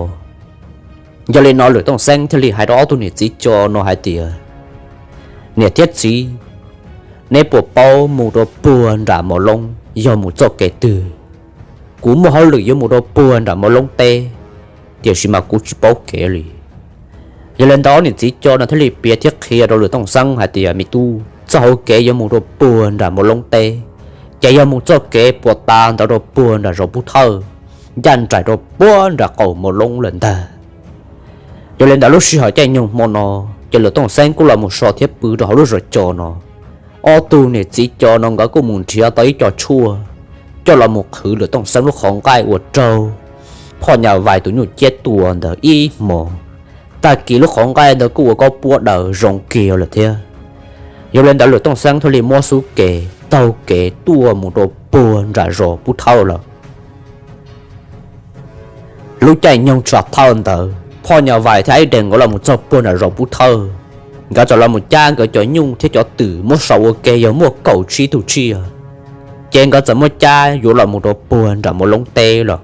Yog li no Lwm Tooj Xeeb thiaj li hais rau ob tug niam txiv co no hais tias, niam thiab txiv, neb puas paub mus rau puag nram Mos Loob yog mus txoj kev twg? Kuv muaj hauj lwm yuav mus rau puag nram Mos Loob teb, tiam sis mas kuv tsis paub kev li. Yog li ntawd ob niam txiv co no thiaj li piav thiab qhia rau Lwm Tooj Xeeb hais tias, me tub, txoj hauv kev yuav mus rau puag nram Mos Loob teb, ces yog mus txoj kev puas tas ntawd rau puag nram zos Pub Thawj, ncaj nraim rau puag nram qaum Mos Loob lawm ntag. Yog li ntawd lub sij hawm caij nyoog hmo no, ces Lwm Tooj Xeeb kuj los mus so thiab pw rau hauv lub zos co no. Ob tug niam txiv co no nkawd kuj mus nrhiav tau ib co tshuaj coj los mus qhwv Lwm Tooj Xeeb lub qhov nqaij uas raug Phoj Nyaj Vais tus nyuj ciab tua ntawd ib hmo. Tag kis lub qhov nqaij ntawd kuj ua kaub puab daws zoo kiag lawm thiab. Yog li ntawd Lwm Tooj Xeeb thiaj li muab xub ke taug kev tuaj mus rau puag nram zos Pub Thawj lawm. Lub caij nyoog tsham thawj ntawd Phoj Nyaj Vais thiab Ib Dees nkawd los mus txog puag nram zos Pub Thawj, nkawd txawm los mus cab nkawd cov nyuj thiab cov twm muab sau ua ke yog muaj kaum tsib tug tsiaj, ces nkawd txawm muab cab yuav los mus rau puag nram Mos Loob teb lawm.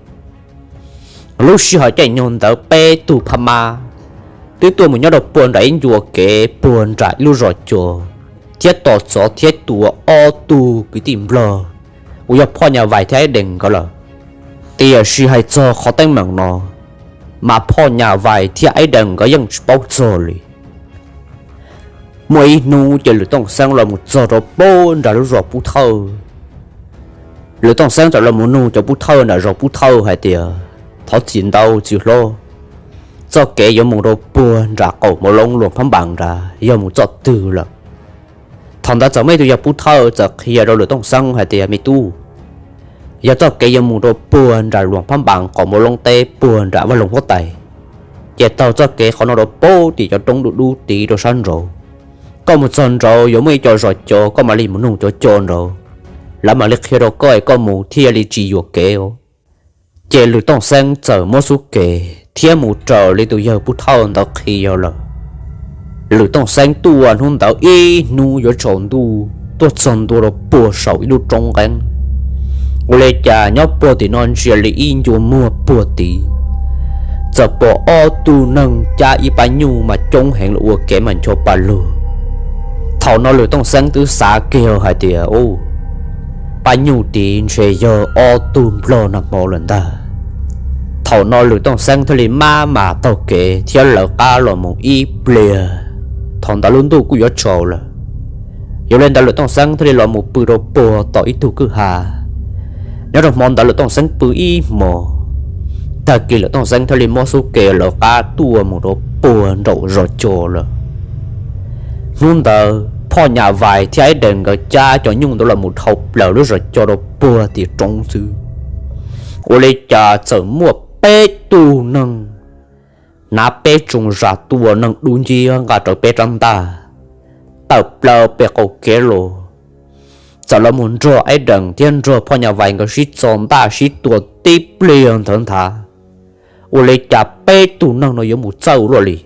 Lub sij hawm caij nyoog ntawd peb tug Phab Mab twb tuaj mus nyob rau puag nram ib ncua kev puag nram ib lub zos co, thiab tos txov thiab tua ob tug kwv tij nplog uas yog Phoj Nyaj Vais thiab Ib Dees nkawd lawm. Tiam sis hais txog qhov teeb meem no, mas Phoj Nyaj Vais thiab Ib Dees nkawd yeej tsis paub txog li. Muaj ib hnub ces Lwm Tooj Xeeb los mus txog rau puag nram lub zos Pub Thawj. Lwm Tooj Xeeb txawm los mus nug cov Pub Thawj nram zos Pub Thawj hais tias, Thov txim ntau txiv hlob, txoj kev yuav mus rau puag nram qaum Mauv Loob Luas Phab Npas nrad yog mus txoj twg lawm? Thaum ntawd txawm muaj ib tug yawg pub thawj txawm qhia rau Lwm Tooj Xeeb hais tias, Me tub, yog txoj kev yuav mus rau puag nram Luas Phab Npas qaum Mauv Loob teb puag nram vaj loog huab tais, ces taug txoj kev qhov no rau puag tim cov roob dub dub tid rau sab nraud. Koj mus txog nraud yuav muaj ib co zos co, koj mam li mus nug cov co nraud, lawv mam li qhia rau koj es koj mus thiaj li tsis yuam kev. Ces Lwm Tooj Xeeb txawm muab xub kev thiab mus raws li tus yawg pub thawj ntawd qhia lawm. Lwm Tooj Xeeb tuaj hnub ntawd ib hnub yuav tsaus ntuj tuaj txog ntua rau puag saum ib lub roob nqeeb. Ua li cas nyob puag tim no ntsia li ib ncua muag puag tid, txawm pom ob tug neeg cab ib pab nyuj mas coob heev li ua kev mas ncho pa lug. Thaum no Lwm Tooj Xeeb twb xav kiag hais tias, Ub, pab nyuj tid ntshe yog ob tug nplog nag hmo lawm ntag. Thaum no Lwm Tooj Xeeb thiaj li maj mam taug kev thiab lawv qab los mus ib pliag. Thaum ntawd lub ntuj kuj yuav tsaus lawm. Yog li ntawd Lwm Tooj Xeeb thiaj li los mus pw rau puag tom ib tug kwj ha. Nyob rau hmo ntawd Lwm Tooj Xeeb pw ib hmos, tag kis Lwm Tooj Xeeb thiaj li muab xub kev lawv qab tuaj mus rau puag nraum zos co lawm. Hnub ntawd Phoj Nyaj Vais thiab Aib Dees nkawd cab cov nyuj ntawd los mus dhau plaws lub zos co rau puag tim roob xwb. Ua li cas txawm muaj peb tug neeg hnav peb tsoos zas tua, neeg dub nciab nqa rawv peb rab ntaj, tawm plaws pem qaum kev los, txawm los mus nrog Aib Dees thiab nrog Phoj Nyaj Vais nkawd sib txo ntaj sib tua tib pliag ntawd nthav. Ua li cas peb tug neeg no yuav mus txawj luaj li.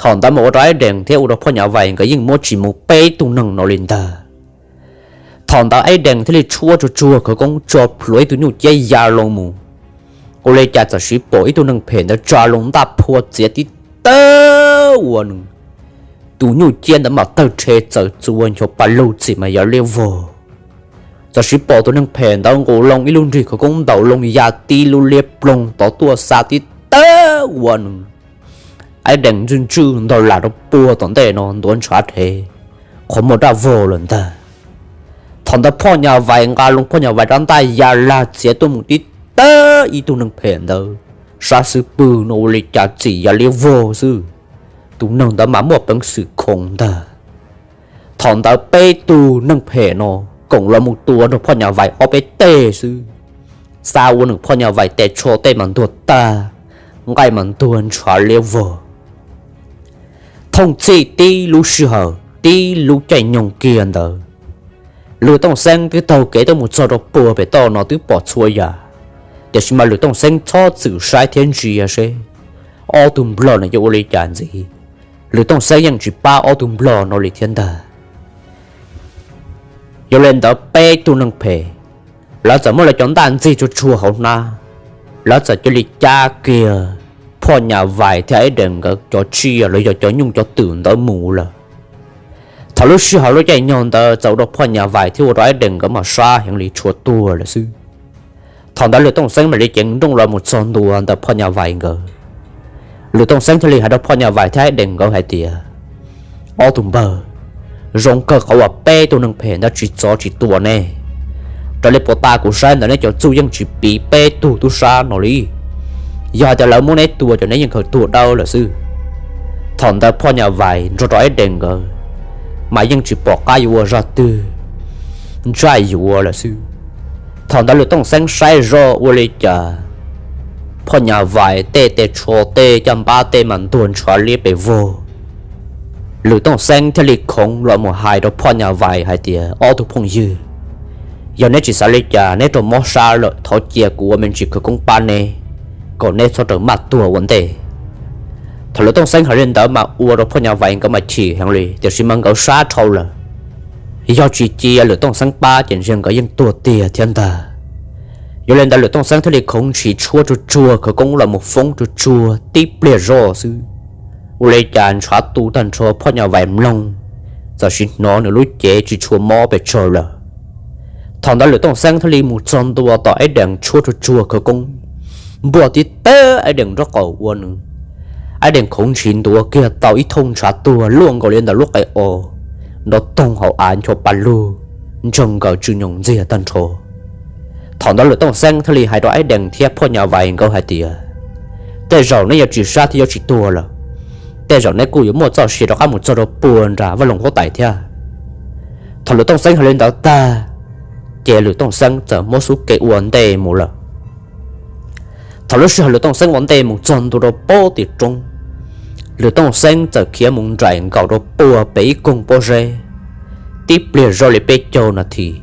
Thaum ntawd mas ua rau Aib Dees thiab ua rau Phoj Nyaj Vais nkawd yeej muab tsis mus peb tug neeg no li ntag. Thaum ntawd Aib Dees thiaj li tshuab tsuag tsuag khawv koob tso plhuav ib tug nyuj ciab ya loo mus. Ua li cas txawm siv pom ib tug neeg phem ntawd tsa loo ntaj phua txiav tib tawg ua nws. Tus nyuj ciab ntawd mas tawg rhe txawm txua ncho pa lug txim mas ya liab vog. Txawm siv pom tus neeg phem ntawd nqus loo ib lub nrig khawv koob ntaus loo ya tib lub liab ploog tod tuaj xa tib tawg ua nws. Aib Dees ntswj ntswj ntog lam rau puag tom ntej no ntuav ntshav dhev, qhov muag daj vog lawm ntag. Thaum ntawd Phoj Nyaj Vais nqa loo Phoj Nyaj Vais rab ntaj ya lag txiav tuaj mus tib tawg ib tug neeg phem ntawd sab xub pwg no ua li cas txim ya liab vog xwb. Tus neeg ntawd mas muaj peev xwm khoov ntag. Thaum ntawd peb tug neeg phem no koom los mus tua nrog Phoj Nyaj Vais ob peb teg xwb, xa ua nws Phoj Nyaj Vais tes tsho tej mas ntuag tag, nqaij mas ntuag ntshav liab vog. Thooj txhij tib lub sij hawm tib lub caij nyoog kiag ntawd, Lwm Tooj Xeeb twb taug kev tuaj mus txog rau puag pem toj no twb pom txhua yam, tiam sis mas Lwm Tooj Xeeb txhob txwm saib thiab ntsia seb ob tug nplog no yuav ua li cas ntxiv. Lwm Tooj Xeeb yeej tsis pab ob tug nplog no li thiab ntag. Yog li ntawd peb tug neeg phem, lawv txawm muab lawv cov ntaj ntxig tsuag tsuag hauv hnab, lawv txawm cia li cab kiag Phoj Nyaj Vais thiab Aib Dees nkawd cov tsiaj los yog cov nyuj cov twm ntawd mus lawm. Thaum lub sij hawm lub caij nyoog ntawd txawm ua rau Phoj Nyaj Vais thiab ua rau Aib Dees nkawd mas sab heev li tshua tuag lawm xwb. Thaum ntawd Lwm Tooj Xeeb mam li ceev nrooj los mus txog ntua ntawm Phoj Nyaj Vais nkawd. Lwm Tooj Xeeb thiaj li hais rau Phoj Nyaj Vais thiab Aib Dees nkawd hais tias, Ob tug npawg, zoo kawg qhov uas peb tug neeg phem ntawd tsis txov tsis tua neb. Raws li puas ta kuv saib ntawd neb cov txuj yeej tsis piv peb tug tub sab no li. Yog hais tias lawv muab neb tua ces neb yeej khaws tuag dawb lawm xwb. Thaum ntawd Phoj Nyaj Vais nrog rau Aib Dees nkawd mas yeej tsis pom qab yuav ua zaj twg, ntsaj yuav lawm xwb. Thaum ntawd Lwm Tooj Xeeb saib zoj ua li cas Phoj Nyaj Vais tej tes tsho tej caj npab tej mas ntuag ntshav liab pes vog. Lwm Tooj Xeeb thiaj li khoov los mus hais rau Phoj Nyaj Vais hais tias, Ob tug phooj ywg, yog neb tsis xav li cas neb rau mob sab lawm thov cia kuv ua me ntsis khawv koob pab neb, kom neb txhob raws maj tuag ua ntej. Thaum Lwm Tooj Xeeb hais li ntawd mas ua rau Phoj Nyaj Vais nkawd mas chim heev li tiam sis mas nkawd sab dhau lawm. Yog tsis cia Lwm Tooj Xeeb pab ces ntshe nkawd yeej tuag tiag thiab ntag. Yog li ntawd Lwm Tooj Xeeb thiaj li khoov ntshis tshuab tsuag tsuag khawv koob los mus foob tsuag tsuag tib pliag zoj xwb. Ua li cas ntshav tu tag nrho Phoj Nyaj Vais mloog, txawm sim hnov nws lub cev tsis tshua mob pes tsawg lawm. Thaum ntawd Lwm Tooj Xeeb thiaj li mus txog ntua tom Aib Dees tshuab tsuag tsuag khawv koob, npuaj tib tawg Aib Dees nraub qaum ua nws. Aib Dees khoov ntshis ntuav kiag tau ib thooj ntshav tuag luaj nkaus li ntawm lub qe os, nrov toog hauv av ncho pa lug, ntsawg nkaws tsw nyoos ntxiag tag nrho. Thaum ntawd Lwm Tooj Xeeb thiaj li hais rau Aib Dees thiab Phoj Nyaj Vais nkawd hais tias, tej zaum neb yuav tsis sab thiab yuav tsis tuag lawm, tej zaum neb kuj yuav muaj txoj sia rov qab mus txog rau puag nram vaj loog huab tais thiab. Thaum Lwm Tooj Xeeb hais li ntawd tag, ces Lwm Tooj Xeeb txawm muab xub ke ua ntej mus lawm. Thaum lub sij hawm Lwm Tooj Xeeb ua ntej mus txog ntua rau pem tim roob, Lwm Tooj Xeeb txawm khiav mus nraim nkaum rau puag pem ib koog pob zeb, tib pliag zoo li peb caug nas this,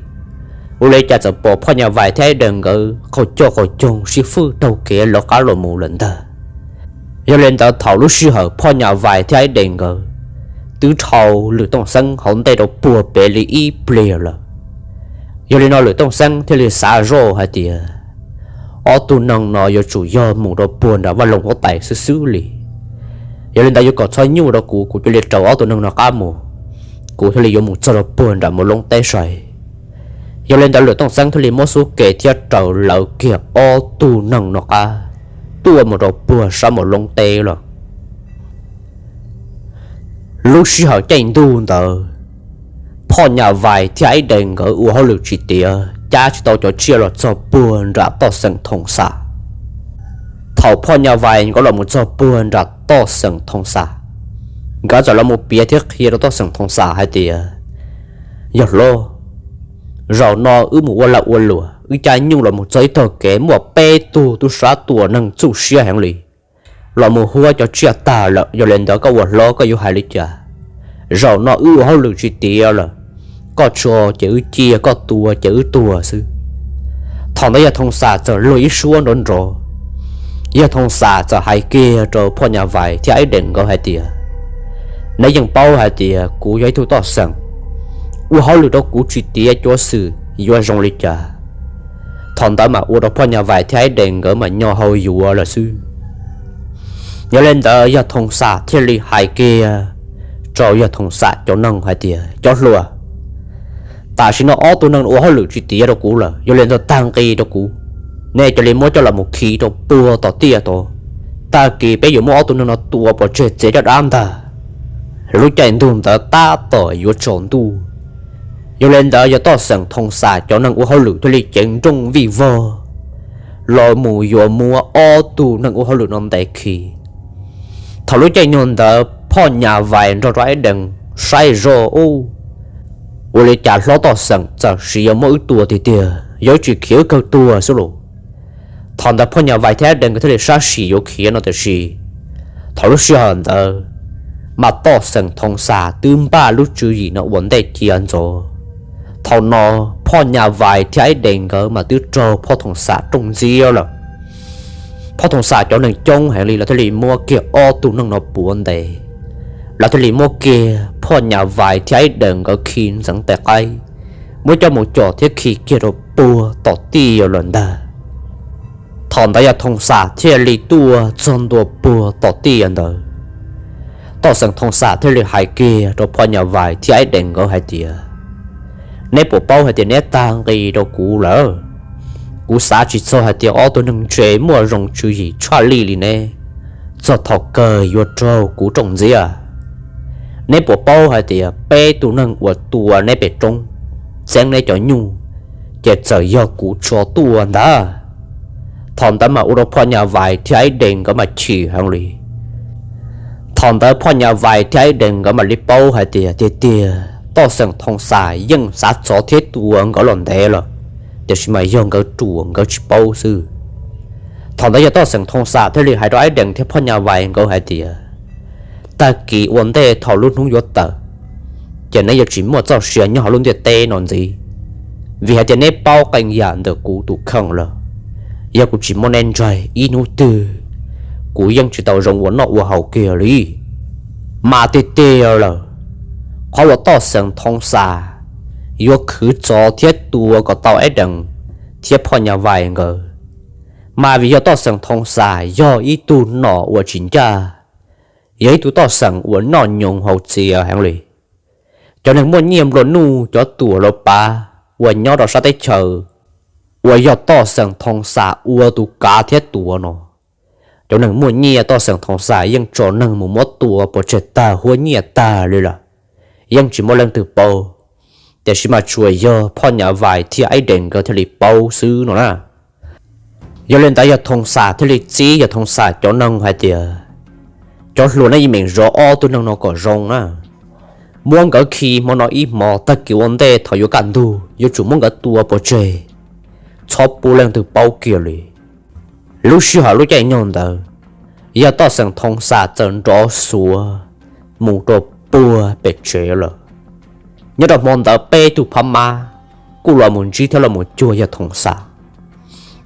ua li cas txawm pom Phoj Nyaj Vais thiab Aib Dees nkawd qaug coj qaug coog sib fwb taug kev lawv qab los mus lawm ntag. Yog li ntawd thaum lub sij hawm Phoj Nyaj Vais thiab Aib Dees nkawd twb dhau Lwm Tooj Xeeb hauv ntej rau puag pem li ib pliag lawm. Yog li no Lwm Tooj Xeeb thiaj li xav zoj hais tias, ob tug neeg no yuav tsum yog mus rau puag nram vaj loog huab tais xwb xwb li. Yog li ntawd yuav kom txhob nyuaj rau kuv, kuv cia li raws ob tug neeg no qab mus, kuv thiaj li yuav mus txog rau puag nram Mus Loob teb sai. Yog li ntawd Lwm Tooj Xeeb thiaj li muab xub ke thiab raws lawv kiag ob tug neeg no qab tuaj mus rau puag sab Mus Loob teb lawm. Lub sij hawm caij ntuj ntawd, Phoj Nyaj Vais thiab Aib Dees nkawd ua hauj lwm tsis tiav, cab tsis tau cov tsiaj los txog puag nram toj xeem Thoo Xam. Thaum Phoj Nyaj Vais nkawd los mus txog puag nram toj xeem Thoo Xam, nkawd txawm los mus piav thiab qhia rau toj xeem Thoo Xam hais tias, yawg hlob, zaum no wb mus ua lag ua luam, wb cab nyuj los mus txog ib tog kev muaj peb tug tub sab tua neeg txuj siab heev li, los mus huab cov tsiaj tag lawm. Yog li ntawd koj ua hlob koj yuav hais li cas? Zaum no wb ua hauj lwm tsis tiav lawm, koj tso ces wb cia, koj tua ces wb tuag xwb. Thaum ntawd yawg Thoo Xam txawm luag ib suab nrov nrov, yawg Thoo Xam txawm hais kiag rau Phoj Nyaj Vais thiab Aib Dees nkawd hais tias, neb yeej paub hais tias kuv yog ib tug toj xeem, ua hauj lwm rau kuv tsis tiav cuav xwm yuav zoo li cas. Thaum ntawd mas ua rau Phoj Nyaj Vais thiab Aib Dees nkawd mas nyo hau yuav lawm xwb. Yog li ntawd yawg Thoo Xam thiaj li hais kiag rau yawg Thoo Xam cov neeg hais tias, cov hluas, tam sim no ob tug neeg ua hauj lwm tsis tiav rau kuv lawm, yog li ntawd tag nqi rau kuv, nej cia li muab coj los mus khi rau puag tom tiaj tod. Tag kis peb yuav muab ob tug neeg no tua pov tseg txiav caj dab ntag. Lub caij ntuj ntawd tab tom yuav tsaus ntuj, yog li ntawd yawg toj xeem Thoo Xam cov neeg ua hauj lwm thiaj li ceev nrooj vij vog los mus yuav muab ob tug neeg ua hauj lwm no ntes khi. Thaum lub caij nyoog ntawd Phoj Nyaj Vais nrog rau Aib Dees saib zoj ub, ua li cas hlob toj xeem txawm sis yuav muab wb tua tiag tiag, yog wb tsis khiav wb kawg tuag xwb los. Thaum ntawd Phoj Nyaj Vais thiab Aib Dees nkawd thiaj li sab sim yuav khiav no tiam sis thaum lub sij hawm ntawd mas toj xeem Thoo Xam twb npaj lub tswv yim no ua ntej cia ntxov. Thaum no Phoj Nyaj Vais thiab Aib Dees nkawd mas twb raug Phoj Thoo Xam rooj ntxiab lawm. Phoj Thoo Xam cov neeg coob heev li, lawv thiaj li muab kiag ob tug neeg no puav ntes. Lawv thiaj li muab kiag Phoj Nyaj Vais thiab Aib Dees nkawd khi ntxeev tes qaib, muab coj mus com thiab khi kiag rau puag tom tiaj lawm ntag. Thaum ntawd yawg Thoo Xam thiaj li tuaj txog ntua puag tom tiaj ntawd. Toj xeem Thoo Xam thiaj li hais kiag rau Phoj Nyaj Vais thiab Aib Dees nkawd hais tias, neb puas paub hais tias neb tag nqi rau kuv lawm? Kuv xav tsis txog hais tias ob tug neeg ntse muaj zoo tswv yim tshaj lij li neb, txog thaum kawg yuav raug kuv rooj ntxiab. Neb puas paub hais tias peb tug neeg uas tua neb pem roob, txeeb neb cov nyuj, ces txawm yog kuv tso tuaj ntag. Thaum ntawd mas ua rau Phoj Nyaj Vais thiab Aib Dees nkawd mas chim heev li. Thaum ntawd Phoj Nyaj Vais thiab Aib Dees nkawd mam li paub hais tias tiag tiag Toj Xeem Thoo Xam yeej xav txov thiab tua nkawd los ntev lawm, tiam sis mas yog nkawd ruam nkawd tsis paub xwb. Thaum ntawd yog Toj Xeem Thoo Xam thiaj li hais rau Aib Dees thiab Phoj Nyaj Vais nkawd hais tias, tag kis ua ntej thaum lub hnub yuav tawm, ces neb yuav tsis muaj txoj sia nyob hauv lub ntiaj teb no ntxiv, vim hais tias neb paub qee yam ntawm kuv tus kheej lawm. Yog kuv tsis muab neb ntsaig ib hnub twg, kuv yeej tsis tau zoo ua noj ua haus kiag li. Mas tiag tiag lawm, qhov uas Toj Xeem Thoo Xam yuav khwv txov thiab tua kom tau Aib Dees thiab Phoj Nyaj Vais nkawd, mas vim yog Toj Xeem Thoo Xam yog ib tug nom uas tsis ncaj, yog ib tug Toj Xeem uas noj nyoos haus txias heev li. Cov neeg muaj nyiaj nplua nuj, cov tuam laus pav uas nyob rau sab teb chaws uas yog Toj Xeem Thoo Xam ua tus kav thiab tuav no, cov neeg muaj nyiaj Toj Xeem Thoo Xam yeej tso neeg mus muab tua pov tseg tag huab nyiaj tag li lawm, yeej tsis muaj leej twg paub. Tiam sis mas tsuas yog Phoj Nyas Vais thiab Aib Dees nkawd thiaj li paub xwb no na. Yog li ntawd yawg Thoo Xam thiaj li txib yawg Thoo Xam cov neeg hais tias, cov hluas nej yeej meem zov ob tug neeg no kom zoo na. Muab nkawd khi hmo no ib hmo, tag kis ua ntej thaum yuav kaj ntug yuav tsum muab nkawd tua pov tseg, txhob pub leej twg paub kiag li. Lub sij hawm lub caij nyoog ntawd, yawg Toj Xeem Thoo Xam txawm nrov xuav mus rau puag pem tsev lawm. Nyob rau hmo ntawd peb tug phab mab kuj los mus ntsib thiab los mus cuag yawg Thoo Xam.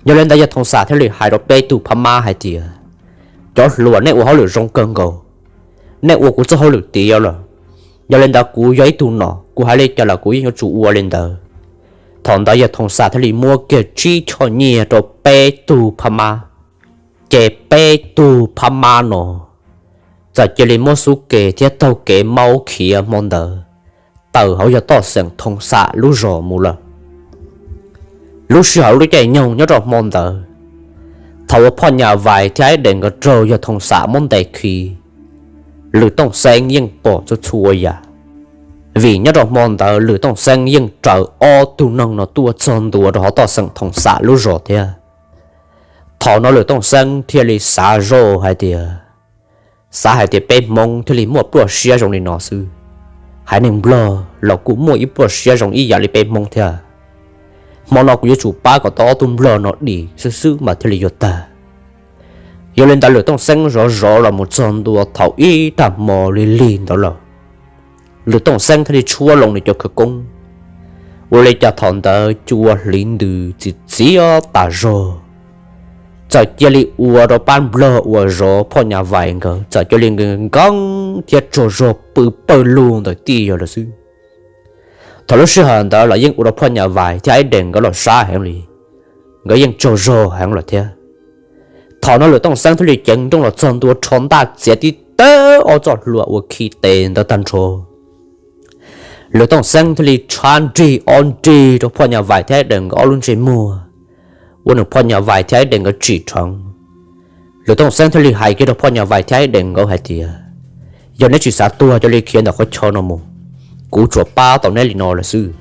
Yog li ntawd yawg Thoo Xam thiaj li hais rau peb tug phab mab hais tias, cov hluas, nej ua hauj lwm zoo kawg nkaus, nej ua kuv txoj hauj lwm tiav lawm. Yog li ntawd kuv yog ib tug nom, kuv hais li cas los kuv yeej yuav tsum ua li ntawd. Thaum ntawd yawg Thoo Xam thiaj li muab kiag tsib choj nyiaj rau peb tug phab mab, ces peb tug phab mab no txawm cia li muab xub ke thiab taug kev maub khiav hmo ntawd tawm hauv yawg Toj Xeem Thoo Xam lub zos mus lawm. Lub sij hawm lub caij nyoog nyob rau hmo ntawd, thaum uas Phoj Nyas Vais thiab Aib Dees nkawd raug yawg Thoo Xam muab ntes khi, Lwm Tooj Xeeb yeej pom txhua txhua yam, vim nyob rau hmo ntawd Lwm Tooj Xeeb yeej raws ob tug neeg no tuaj txog ntua rau hauv Toj Xeem Thoo Xam lub zos thiab. Thaum no Lwm Tooj Xeeb thiaj li xav zoj hais tias, xav hais tias peb Hmoob thiaj li muaj pluaj siab zoo li no xwb, haiv neeg Nplog los kuj muaj ib pluaj siab zoo ib yam li peb Hmoob thiab. Hmo no kuv yuav tsum pab kom tau ob tug Nplog no dim xwb xwb mas thiaj li yuav tag. Yog li ntawd Lwm Tooj Xeeb zov zov los mus txog ntua thaum ib tag hmo lig lig ntawd lawm, Lwm Tooj Xeeb thiaj li tshuab loo nws cov khawv koob. Ua li cas thaum ntawd cua hliv ntws txiv txiav tas zog, txawm cia li ua rau pab Nplog uas zov Phoj Nyas Vais nkawd txawm cia li nkees nkees thiab tsaug zog pw pawg lug ntawm tij yog lawm xwb. Thaum lub sij hawm ntawd los yeej ua rau Phoj Nyas Vais thiab Aib Dees nkawd los sab heev li, nkawd yeej tsaug zog heev lawm thiab. Thaum no Lwm Tooj Xeeb thiaj li ceev nrooj los txog ntua rho ntaj txiav tib tawb ob txoj hlua uas khi tes ntawd tag nrho. Lwm Tooj Xeeb thiaj li tshab nrig ob nrig rau Phoj Nyas Vais thiab Aib Dees nkawd ob lub ntsej muag, ua nws Phoj Nyas Vais thiab Aib Dees nkawd tsim dheev. Lwm Tooj Xeeb thiaj li hais kiag rau Phoj Nyas Vais thiab Aib Dees nkawd hais tias, yog neb tsis xav tuag cia li khiav ntawm qhov chaw no mus, kuv tsuas pab tau neb li no lawm xwb.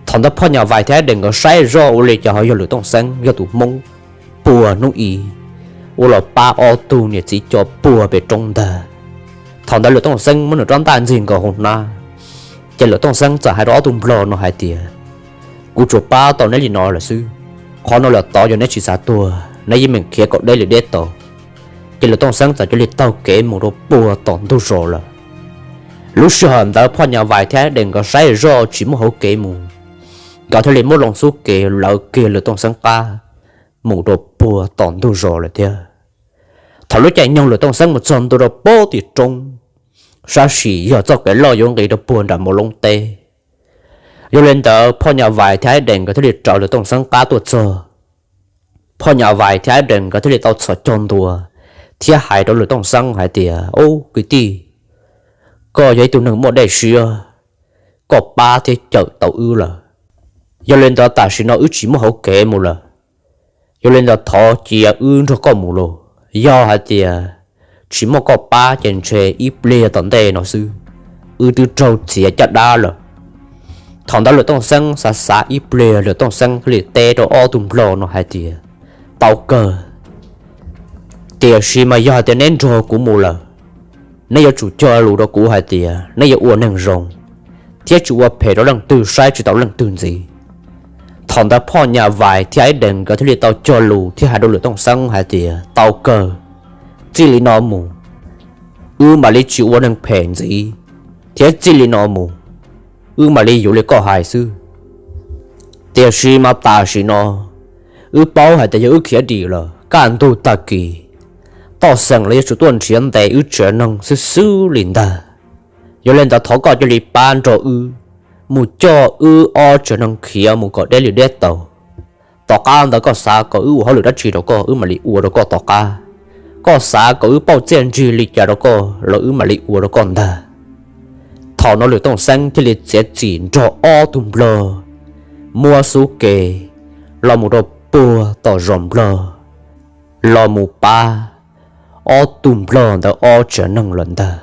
Thaum ntawd Phoj Nyas Vais thiab Aib Dees nkawd saib zoj ua li cas ho yog Lwm Tooj Xeeb yog tus Hmoob puag hnub i ua los pab ob tug niam txiv co puag pem roob ntag. Thaum ntawd Lwm Tooj Xeeb muab nws rab ntaj ntxig nkaus hauv hnab, ces Lwm Tooj Xeeb txawm hais rau ob tug Nplog no hais tias, kuv tsuas pab tau neb li no lawm xwb, qhov no los tod yog neb tsis xav tuag neb yeej meem khiav kom deb li deb tau. Ces Lwm Tooj Xeeb txawm cia li taug kev mus rau puag tom ntug zos lawm. Lub sij hawm ntawd Phoj Nyas Vais thiab Aib Dees nkawd saib zoj tsis muaj hauv kev mus, nkawd thiaj li muab loo xub ke lawv kiag Lwm Tooj Xeeb qab mus rau puag tom ntug zos lawm thiab. Thaum lub caij nyoog Lwm Tooj Xeeb mus txog ntua rau puag tim roob, sab sim yog txoj kev loj yuav nqis rau puag nram Mos Loob teb. Yog li ntawd Phoj Nyas Vais thiab Aib Dees nkawd thiaj li raws Lwm Tooj Xeeb qab tuaj txog. Phoj Nyas Vais thiab Aib Dees nkawd thiaj li tau txhos caug ntua thiab hais rau Lwm Tooj Xeeb hais tias, ub kwv tij, koj yog ib tug neeg muaj dej siab, koj pab thiab cawm tau wb lawm. Yog li ntawd tam sim no wb tsis muaj hauv kev mus lawm. Yog li ntawd thov cia wb nrog koj mus lauj. Yog hais tias tsis muaj koj pab ces ntshe ib pliag tom ntej no xwb wb twb raug txiav caj dab lawm. Thaum ntawd Lwm Tooj Xeeb xav xav ib pliag, Lwm Tooj Xeeb thiaj li teb rau ob tug Nplog no hais tias, tau kawg, tiam sis mas yog hais tias neb nrog kuv mus lawm, neb yuav tsum cog lus rau kuv hais tias neb yuav ua neeg zoo thiab tsis ua phem rau leej twg, saib tsis taus leej twg ntxiv. Thaum ntawd Phoj Nyas Vais thiab Aib Dees nkawd thiaj li tau cog lus thiab hais rau Lwm Tooj Xeeb hais tias, tau kawg, txij li no mus wb mam li tsis ua neeg phem ntxiv, thiab txij li no mus wb mam li yuav li koj hais xwb. Tiam sis mas tam sim no wb paub hais tias yog wb khiav dim lawm kaj ntug tag kis, Toj Xeem los yuav tsum tuaj nrhiav ntes wb tsev neeg xwb xwb li ntag. Yog li ntawd thov koj cia li pab nrog wb mus coj wb ob tsev neeg khiav mus kom deb li deb tau. Tom qab ntawd koj xav kom wb ua hauj lwm dab tsi rau koj wb mam li ua rau koj tom qab. Koj xav kom wb pauj txiaj ntsig li cas rau koj los wb mam li ua rau koj ntag. Thaum no Lwm Tooj Xeeb thiaj li txiav txim nrog ob tug Nplog muab xub ke los mus rau puag tom zos Nplog, los mus pab ob tug Nplog ntawd ob tsev neeg lawm ntag.